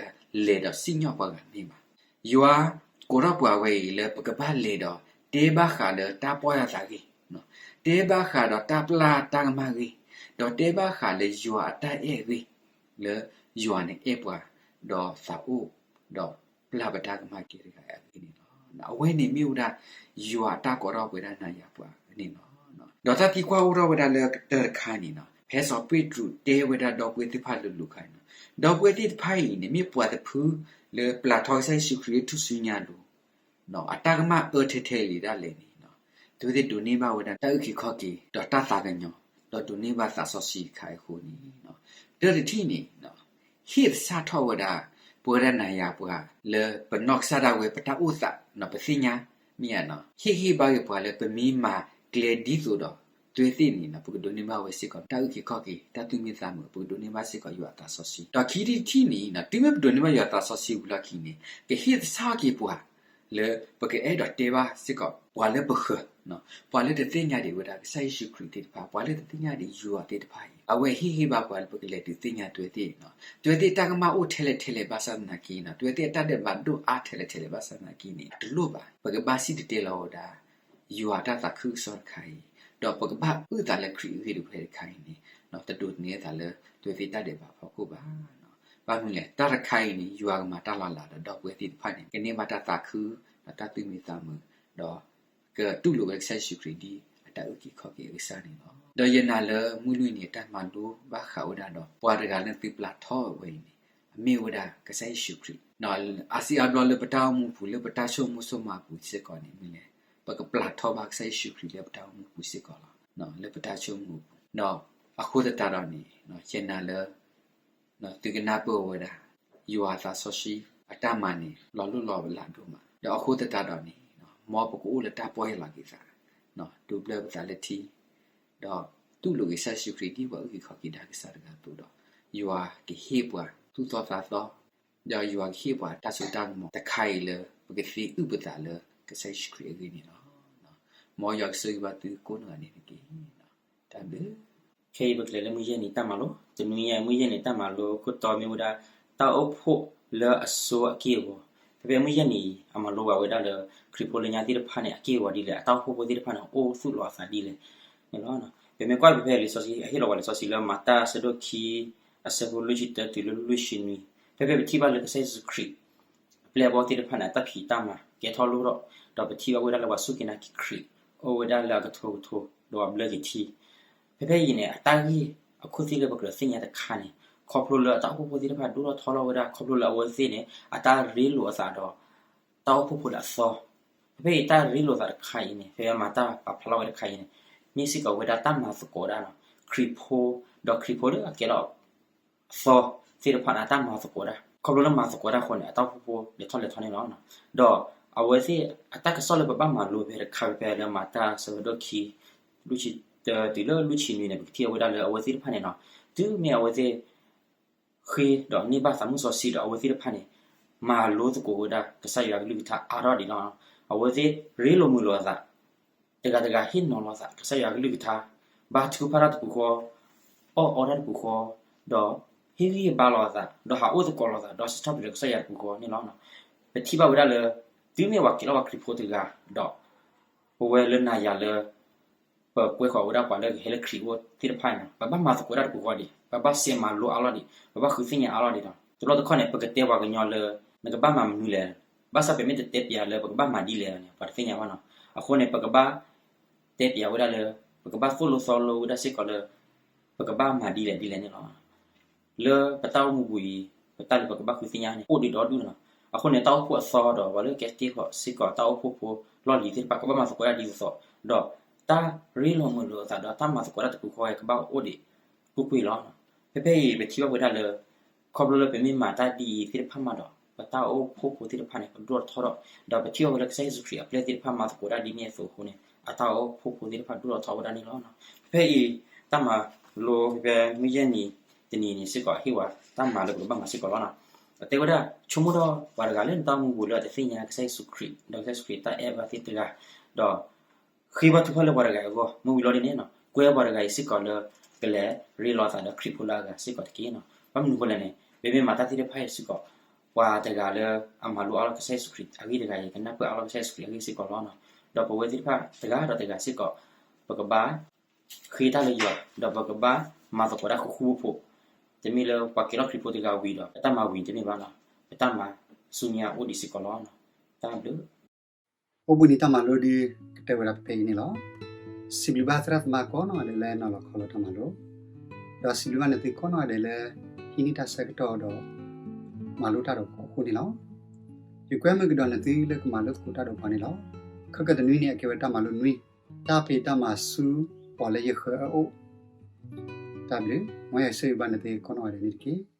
လဲၤဒီးစံၣ်ညီၣ်ပှၤဂၤမ့ၢ်ဘၣ်. ယွၤကိးထီၣ်ပှၤဝဲအံၤလၢပကဘၣ်လဲၤဒီး တဲဘၣ်ဃးလၢတၢ်ပီၢ်ယၢ်သးဂ့ၢ်, တဲဘၣ်ဃးဒီးတၢ်ပျၢ်တၢ်ကမၣ်ဂ့ၢ်, ဒီးတဲဘၣ်ဃးလၢယွၤအတၢ်အဲၣ်ဂ့ၢ်, လၢယွၤန့ၣ်အဲၣ်ပှၤ, ဒီးသးအိၣ်, ဒီးပျၢ်ပတၢ်ကမၣ်ကဲတဂၤအဂ့ၢ်န့ၣ်လီၤ. အဝဲန့ၣ်မ့ၢ်ဝဲဒၣ် ယွၤအတၢ်ကိးထီၣ်ပှၤဒၣ်နၤယၤပှၤန့ၣ်လီၤ. ဒီးတၢ်သံကွၢ်အိၣ်ထီၣ်ဝဲဒၣ်လၢကတၢၢ်တခါန့ၣ်, ဖဲစီၤပ့းတရူးတဲဝဲဒၣ်ဒီပုၢ်ဝဲၢ်သ့ၣ်တဖၣ်လိၤလိၤခါန့ၣ်, ဒီပုၢ်ဝဲၢ်သ့ၣ်တဖၣ်အံၤန့ၣ် မ့ၢ်ပှၤတဖုလၢပျၢ်ထီကစၢ်ယ့ၣ်ၡူးခရံာ်လၢထူၣ်စုညါအလိၤ အတၢ်ကမၣ်အၢထဲထဲလံဒၣ်လဲာ်န့ၣ်, အဝဲသ့ၣ်ဒိးန့ၢ်ဘၣ်ဝဲဒၣ်တၢ်အုၣ်က့ၤခီၣ်က့ၤ ဒီးတၢ်သးကညီၤ, ဒီးဒိးန့ၢ်ဘၣ်သးစီဆှံတခါအံၤအဃိန့ၣ်, တၢ်တထံၣ်န့ၣ် ဟ့ၣ်သဆၣ်ထီၣ်ဝဲဒၣ် ပဝဲဒၣ်နၤယၤပှၤလၢပနီၢ်ကစၢ်ဒၣ်ဝဲပတၢ်အိၣ်သး ပသ့ၣ်ညါမ့ၢ်ဧါ, ဟ့ၣ်ဂံၢ်ဟ့ၣ်ဘါက့ၤပှၤလၢပမ့ၢ်မၤကျဲဒ်သိးဒီး အဝဲသ့ၣ်န့ၣ် ပကဒိးန့ၢ်ဘၣ်ဝဲစ့ၢ်ကီး တၢ်အုၣ်က့ၤခီၣ်က့ၤ တၢ်သူၣ်မံသးမုာ် ပကဒိးန့ၢ်ဘၣ်စ့ၢ်ကီးယွၤအသးစီဆှံ. ဒီးခံထံၣ်တထံၣ်န့ၣ် တုၤမ့ၢ်ပဒိးန့ၢ်ဘၣ်ယွၤအသးစီဆှံဝံၤလီၢ်ခံန့ၣ် ကဟ့ၣ်သဆၣ်က့ၤပှၤလၢ လၢပကအဲၣ်ဒိးတဲဘၣ်စ့ၢ်ကီး ပှၤလၢပဃၢၤ, ပှၤလၢတသ့ၣ်ညါဒံးဝဲဒၣ်ကစၢ်ယ့ၣ်ၡူးခရံာ်သ့ၣ်တဖၣ်, ပှၤလၢတသ့ၣ်ညါဒံးယွၤသ့ၣ်တဖၣ်အံၤ, အဝဲဟ့ၣ်ဂံၢ်ဘါပှၤလၢပကလဲၤတုၤသ့ၣ်ညါတွဲသ့ၣ်, တွဲသ့ၣ်တၢ်ကမၣ်အိၣ်ထဲလဲၣ်ထဲလဲၣ်ဘၣ်ဆၣ်သနာ်က့န့ၣ်, တွဲသ့ၣ်အတၢ်ဒဲးဘးဒိၣ်အါထဲလဲၣ်ထဲလဲၣ်ဘၣ်ဆၣ်သနာ်က့န့ၣ်, တလိၣ်ဘၣ်. ပကဘၣ်စံၣ်တဲၤတဲလီၤဝဲဒၣ် ယွၤအတၢ်သးခုကစီၣ်တခါအံၤ, ဒီးပကဘၣ်အုၣ်သးလၢခရံာ်အဂ့ၢ်တဖၣ်တခါအံၤန့ၣ်, တဒိးန့ၢ်သးလၢတွဲသ့ၣ်တၢ်ဒဲးဘးအဖီခိၣ်ဘၣ်. ဘၣ်မနုၤလဲၣ်, တၢ်တခါအံၤန့ၣ် ယွၤကမၤတၢ်လီၤလးဒီးဒီပုၢ်ဝဲၢ်သ့ၣ်တဖၣ်န့ၣ် ကန့ၢ်ဘၣ်တၢ်သးခု ဒီးတၢ်သူၣ်မံသးမုာ်, ဒီးကတူၢ်လိာ်ဝဲကစၢ်ယ့ၣ်ၡူးခရံာ်ဒ်အတၢ်အုၣ်က့ၤခီၣ်က့ၤအကစၢ်န့ၣ်လီၤ. ဒီးယနာ်လၢမုၢ်လွံၢ်နံၤအတၢ်မၤလိဘၣ်ဃးဝဲဒၣ်ဒီး ပှၤတဂၤလၢသုပျၢ်ထီၣ်ဝဲအံၤန့ၣ် အမ့ၢ်ဝဲဒၣ်ကစၢ်ယ့ၣ်ၡူးခရံာ်, အါစုအါဘျီလၢပတၢ်အိၣ်မူပူၤ လၢပတၢ်ဆိကမိၣ်ဆိကမးပူၤစ့ၢ်ကီးန့ၣ်မ့ၢ်လဲၣ်, ပကပျၢ်ထီၣ်ဘၣ်ကစၢ်ယ့ၣ်ၡူးခရံာ်လၢပတၢ်အိၣ်မူပူၤစ့ၢ်ကီးလီၤ. လၢပတၢ်ဆိကမိၣ်ပူၤ, ဒီးအဃိသတးဒီးန့ၣ် ယနာ်လၢ သုကနၢ်ပၢၢ်ဝဲဒၣ် ယွၤအသးစီဆှံအတၢ်မၤန့ၣ် လီၤလိၢ်လီၤလးဒိၣ်မး, ဒီးအဃိသတးဒီးန့ၣ် မ်ပကအိၣ်လၢတၢ်ပီၢ်ယၢ်လီၤက့ၤသး, ဒိးဘျၢပသးလၢထံ, ဒီးတူၢ်လိာ်က့ၤကစၢ်ယ့ၣ်ၡူးခရံာ်ဒ်ပှၤအုၣ်က့ၤခီၣ်က့ၤတၢ်ကစၢ်တဂၤအသိးဒီး ယွၤကဟ့ၣ်ပှၤသူၣ်သီသးသီ, ဒီးယွၤကဟ့ၣ်ပှၤတၢ်စိတၢ်ကမီၤတခါအံၤလၢ ပကသ့အုၣ်ပသးလၢကစၢ်ယ့ၣ်ၡူးခရံာ်အဂ့ၢ်န့ၣ်လီၤ. မ်ယွၤကဆိၣ်ဂ့ၤဘၣ်သုကိးနီၢ်ဂၤဒဲးန့ၣ်တက့ၢ်. တၢ်ဘျုး ခဲအံၤပကလဲၤလၢမုၢ်ယဲၢ်နံၤတၢ်မၤလိ, တနွံညါအံၤမုၢ်ယဲၢ်နံၤတၢ်မၤလိခိၣ်တီမ့ၢ်ဝဲဒၣ် တၢ်အိၣ်ဖှိၣ်လၢအစိအက့ၢ်အဂီၤ, ဖဲဖဲမုၢ်ယဲၢ်နံၤအံၤ အမၤလိဘၣ်ဝဲဒၣ်လၢ ခရံာ်ဖိလၢညါသ့ၣ်တဖၣ်န့ၣ် အက့ၢ်အဂီၤဒ်လဲၣ်, အတၢ်အိၣ်ဖှိၣ်ဖိသ့ၣ်တဖၣ်န့ၣ် အိၣ်သူၣ်လီၤအသးဒ်လဲၣ်န့ၣ်လီၤ. ပမ့ၢ်ကွၢ်ဖဲဖဲလံာ်စီဆှံ အဟ့ၣ်လီၤပှၤလံာ်စီဆှံလၢမၤတၢ်အဆၢဒိၣ်ခံ အဆၢဖိလွံၢ်ဆံတၢတုၤလၢလွံၢ်ဆံနွံ, ဖဲဖဲပထံၣ်ဘၣ်လၢကစၢ်ယ့ၣ်ၡူးခရံာ် အပျဲၢ်အဘီၣ်သ့ၣ်တဖၣ်န့ၣ် အတၢ်ဖံးတၢ်မၤကဲထီၣ်လိၣ်ထီၣ်, ဒီးပထံၣ်ဘၣ်ဝဲဒၣ်လၢပှၤစူၢ်က့ၤနာ်က့ၤခရံာ် အိၣ်ဝဲဒၣ်လၢအကထိကထိ ဒီးပှၤဘျၢက့ၤထံ ဖဲဖဲအံၤန့ၣ် အတၢ်ဂ့ၢ်အခိၣ်သ့ၣ်လၢပကြၢးသ့ၣ်ညါတခါန့ၣ် ခီဖျိလၢအတၢ်အိၣ်ဖှိၣ်ဖိသ့ၣ်တဖၣ်ဒိၣ်ထီၣ်ထီထီၣ်ဝဲဒၣ် ခီဖျိလၢအဝဲသ့ၣ်န့ၣ် အတၢ်ရ့လိာ်အသးဒီး တၢ်အိၣ်ဖှိၣ်ဖိလၢအသီ, ဖဲဖဲအံၤတၢ်ရ့လိာ်သးတခါအံၤန့ၣ် ဖဲမၤတၢ်ပာ်ဖျါလီၤဝဲတခါအံၤန့ၣ် မ့ၢ်စ့ၢ်ကီးဝဲဒၣ်တၢ်မၤသကိးဒၣ်နီၤ ခရံာ်ဖိ, ဒီးခရံာ်ဖိလၢအကဲထီၣ် အသီသ့ၣ်တဖၣ်န့ၣ် အတၢ်မၤသကိးတၢ်, ခီဖျိလၢမၤသကိးတၢ်အဃိန့ၣ် အတၢ်အိၣ်ဖှိၣ်ဖိလဲၤထီၣ်လဲၤထီန့ၣ်လီၤ. ဒီးအဝဲသ့ၣ်အတၢ်ကစီၣ်လၢပဘၣ်မၤလိဖဲတခါဖဲဖဲလၢမၤတၢ်ဆၢဒိၣ်ခံ လွံၢ်ဆံတၢတုၤလၢလွံၢ်ဆံနွံန့ၣ် ပကထံၣ်အီၤဝဲဒၣ်လၢအဝဲသ့ၣ်တဖၣ်န့ၣ်နီၤ တုၤမ့ၢ်အဝဲသ့ၣ် ဃ့ဒီးန့ၢ်ဘၣ်သးမုၢ်စီဆှံဒီးအဝဲသ့ၣ်တဖၣ်န့ၣ် မၤလိသကိးဝဲဒၣ်ကစၢ်ယွၤကလုၢ်ကထါအါထီၣ်ဒံးလီၤ. အဝဲသ့ၣ်ရ့လိာ်မုာ်လိာ်အသး, တဂၤတဂၤဟ့ၣ်နီၤလီၤသး ကစၢ်ယွၤကလုၢ်ကထါ, ဘါထုကဖၣ်တၢ်တပူၤဃီ, အီၣ်အီတၢ်တပူၤဃီ, ဒီးဟ့ၣ်ဂံၢ်ဟ့ၣ်ဘါလိာ်အသး, ဒီးဟးအိၣ်သကိးလိာ်သး, ဒီးစံးထီၣ်ပတြၢၤကစၢ်ယွၤတပူၤဃီန့ၣ်လီၤ. ပထံၣ်ဘၣ်ဝဲဒၣ်လၢ တုၤမ့ၢ်ပှၤကဲထီၣ်ပှၤခရံာ်ဖိတဂၤဒီး ပဝဲလၢနၤယၤလၢ ပကွဲဃီၤဝဲဒၣ်ပှၤလၢကဟဲလၢခရံာ်အအိၣ်သ့ၣ်တဖၣ်န့ၣ် ပဘၣ်မၤသကိးတၢ်တပူၤဃီဒံး, ပဘၣ်စံးမၤလိအါလီၢ်ဒံး, ပဘၣ်ဃုသ့ၣ်ညါအါလီၢ်ဒံးဒီး တဘျီတခီၣ်န့ၣ် ပကတဲပှၤကညီလၢ နကဘၣ်မၤမနုၤလဲၣ်, ဘၣ်ဆၣ်ပမ့ၢ်တတဲပျးလၢပကဘၣ်မၤဒ်လဲၣ်န့ၣ် ပှၤတသ့ၣ်ညါဘၣ်နီၤ. အဃိန့ၣ် ပကဘၣ်တဲပျးဝဲဒၣ်လၢ ပကဘၣ်သိၣ်လိသီလိဝဲဒၣ်စ့ၢ်ကီးလၢ ပကဘၣ်မၤဒ်လဲၣ်ဒ်လဲၣ်န့ၣ်လီၤ. လၢပတၢ်အိၣ်မူပူၤအံၤ ပတၢ်လၢပကဘၣ်ဃုသ့ၣ်ညါန့ၣ် အိၣ်ဒံးဒီဒူၣ်န့ၣ်လီၤ. အဃိန့ၣ် တၢ်အိၣ်ဖှိၣ်အသီဒီး ပှၤလၢကဲက့ၢ်ဃီၤစ့ၢ်ကီး တၢ်အိၣ်ဖှိၣ်ဖိလီၢ်လံၤသ့ၣ်တဖၣ် ကဘၣ်မၤသကိးတၢ်ဒ်သိးသိး, ဒီးတၢ်ရ့လိာ်မုာ်လိာ်အသးဒီးတၢ်မၤသကိးတၢ်တပူၤဃီ ကဘၣ်အိၣ်ဒံးကွ့ၢ်ကွ့ၢ်လီၤ. ဖဲဖဲအံၤ ပထံၣ်ဘၣ်ဝဲဒၣ်လၢ ခီဖျိလၢပမ့ၢ်မၤတၢ်ဒ်အံၤသ့ၣ်တဖၣ်မးဒီး ပတၢ်အိၣ်ဖှိၣ်ဖိသ့ၣ်တဖၣ်န့ၣ် ကဒိၣ်ထီၣ်ထီထီၣ်, ဒီးပထံၣ်ဘၣ်ဝဲလၢကစၢ်ယ့ၣ်ၡူးခရံာ်အပျဲၢ်သ့ၣ်တဖၣ်မၤသကိးတၢ်ဒ်န့ၣ်အသိးအဃိန့ၣ် အတၢ်အိၣ်ဖှိၣ်ဖိသ့ၣ်တဖၣ်ဒိၣ်ထီၣ်ထီထီၣ်ဝဲဒၣ်န့ၣ်လီၤ. ဖဲဖဲအံၤ တၢ်မၤလိဖဲဖဲမုၢ်ယဲၢ်နံၤတနံၤန့ၣ်စ့ၢ်ကီး ဟ့ၣ်ဝဲတၢ်မၤလၢပကဘၣ်မၤစ့ၢ်ကီးလီၤ. အတဲဝဲဒၣ် ဆိကမိၣ်ထီၣ်ပှၤတဂၤလၢနတၢ်အိၣ်မူပူၤလၢအတသ့ၣ်ညါကစၢ်ယ့ၣ်ၡူးခရံာ် ဒီးကစၢ်ယ့ၣ်ၡူးခရံာ်တၢ်အဲၣ်ဘၣ်သ့ၣ်တဂၤ, ဒီး ဃ့ဘါထုကဖၣ်လၢပှၤတဂၤအဂီၢ် မ့ၢ်ဝံၤလီၤဒ်န့ၣ် ကွဲပှၤတဂၤအံၤစ့ၢ်ကီးလၢ ကလဲၤရ့လိာ်သးဒီးခရံာ်ဖိလၢအဂၤစ့ၢ်ကီးတက့ၢ်. ဘၣ်မနုၤအဃိလဲၣ်န့ၣ် ပမ့ၢ်မၤတၢ်သ့ၣ်တဖၣ်အံၤစ့ၢ်ကီး ပှၤတဂၤလၢအမၤလိအါထီၣ်ကစၢ်ယ့ၣ်ၡူးခရံာ်အဂ့ၢ်တဂၤအံၤ ကနၢ်ပၢၢ်အါထီၣ်ကစၢ်ယ့ၣ်ၡူးခရံာ်အဂ့ၢ်စ့ၢ်ကီးလီၤ. ဒီးပဝဲသ့ၣ်တဖၣ်တဂၤဒီးတဂၤစ့ၢ်ကီး ပကဘၣ် ဃ့တၢ်လၢယွၤ ဒီးပကဘၣ်မၤသကိးတၢ်ဃူဃူဖိးဖိး, တမ့ၢ်လၢပှၤကဲထီၣ်ခရံာ်ဖိတဂၤဝံၤဒီး ပတၢ်မၤဝံၤတမ့ၢ်ဘၣ်လီၤ. ပတၢ်မၤဆူညါအိၣ်ဒံးစ့ၢ်ကီးလီၤ. တၢ်ဘျုး အိၣ်ဘှံးနံၤတၢ်မၤလိဒုးကတၢၢ်ဝဲဒၣ်ဖဲဖဲအံၤန့ၣ်လီၤ. စံးဘျုးဘၣ်သရၣ်သမါကိးနီၢ်ဂၤဒဲးလၢနီၤလီၤခီလီၤတၢ်မၤလိ, ဒီးစံးဘျုးဘၣ်နသုကိးနီၢ်ဂၤဒဲးလၢ ဟံးန့ၢ်တၢ်ဆၢကတီၢ်ဒီး မၤလိတၢ်ဒီးပှၤအဃိန့ၣ်လီၤ. ယကွဲမုာ်ကဒီးနသုလၢကမၤလိသကိးတၢ်ဒီးပှၤန့ၣ်လီၤ. ခဲကနွံန့ၣ် အကဲဝဲတၢ်မၤလိနွံ, တၢ်ဖံးတၢ်မၤဆူပှၤလၢယဃၢၤအအိၣ်. တၢ်ဘျုး, မ်ယွၤဆိၣ်ဂ့ၤဘၣ်နသုကိးနီၢ်ဂၤဒဲးန့ၣ်တက့ၢ်.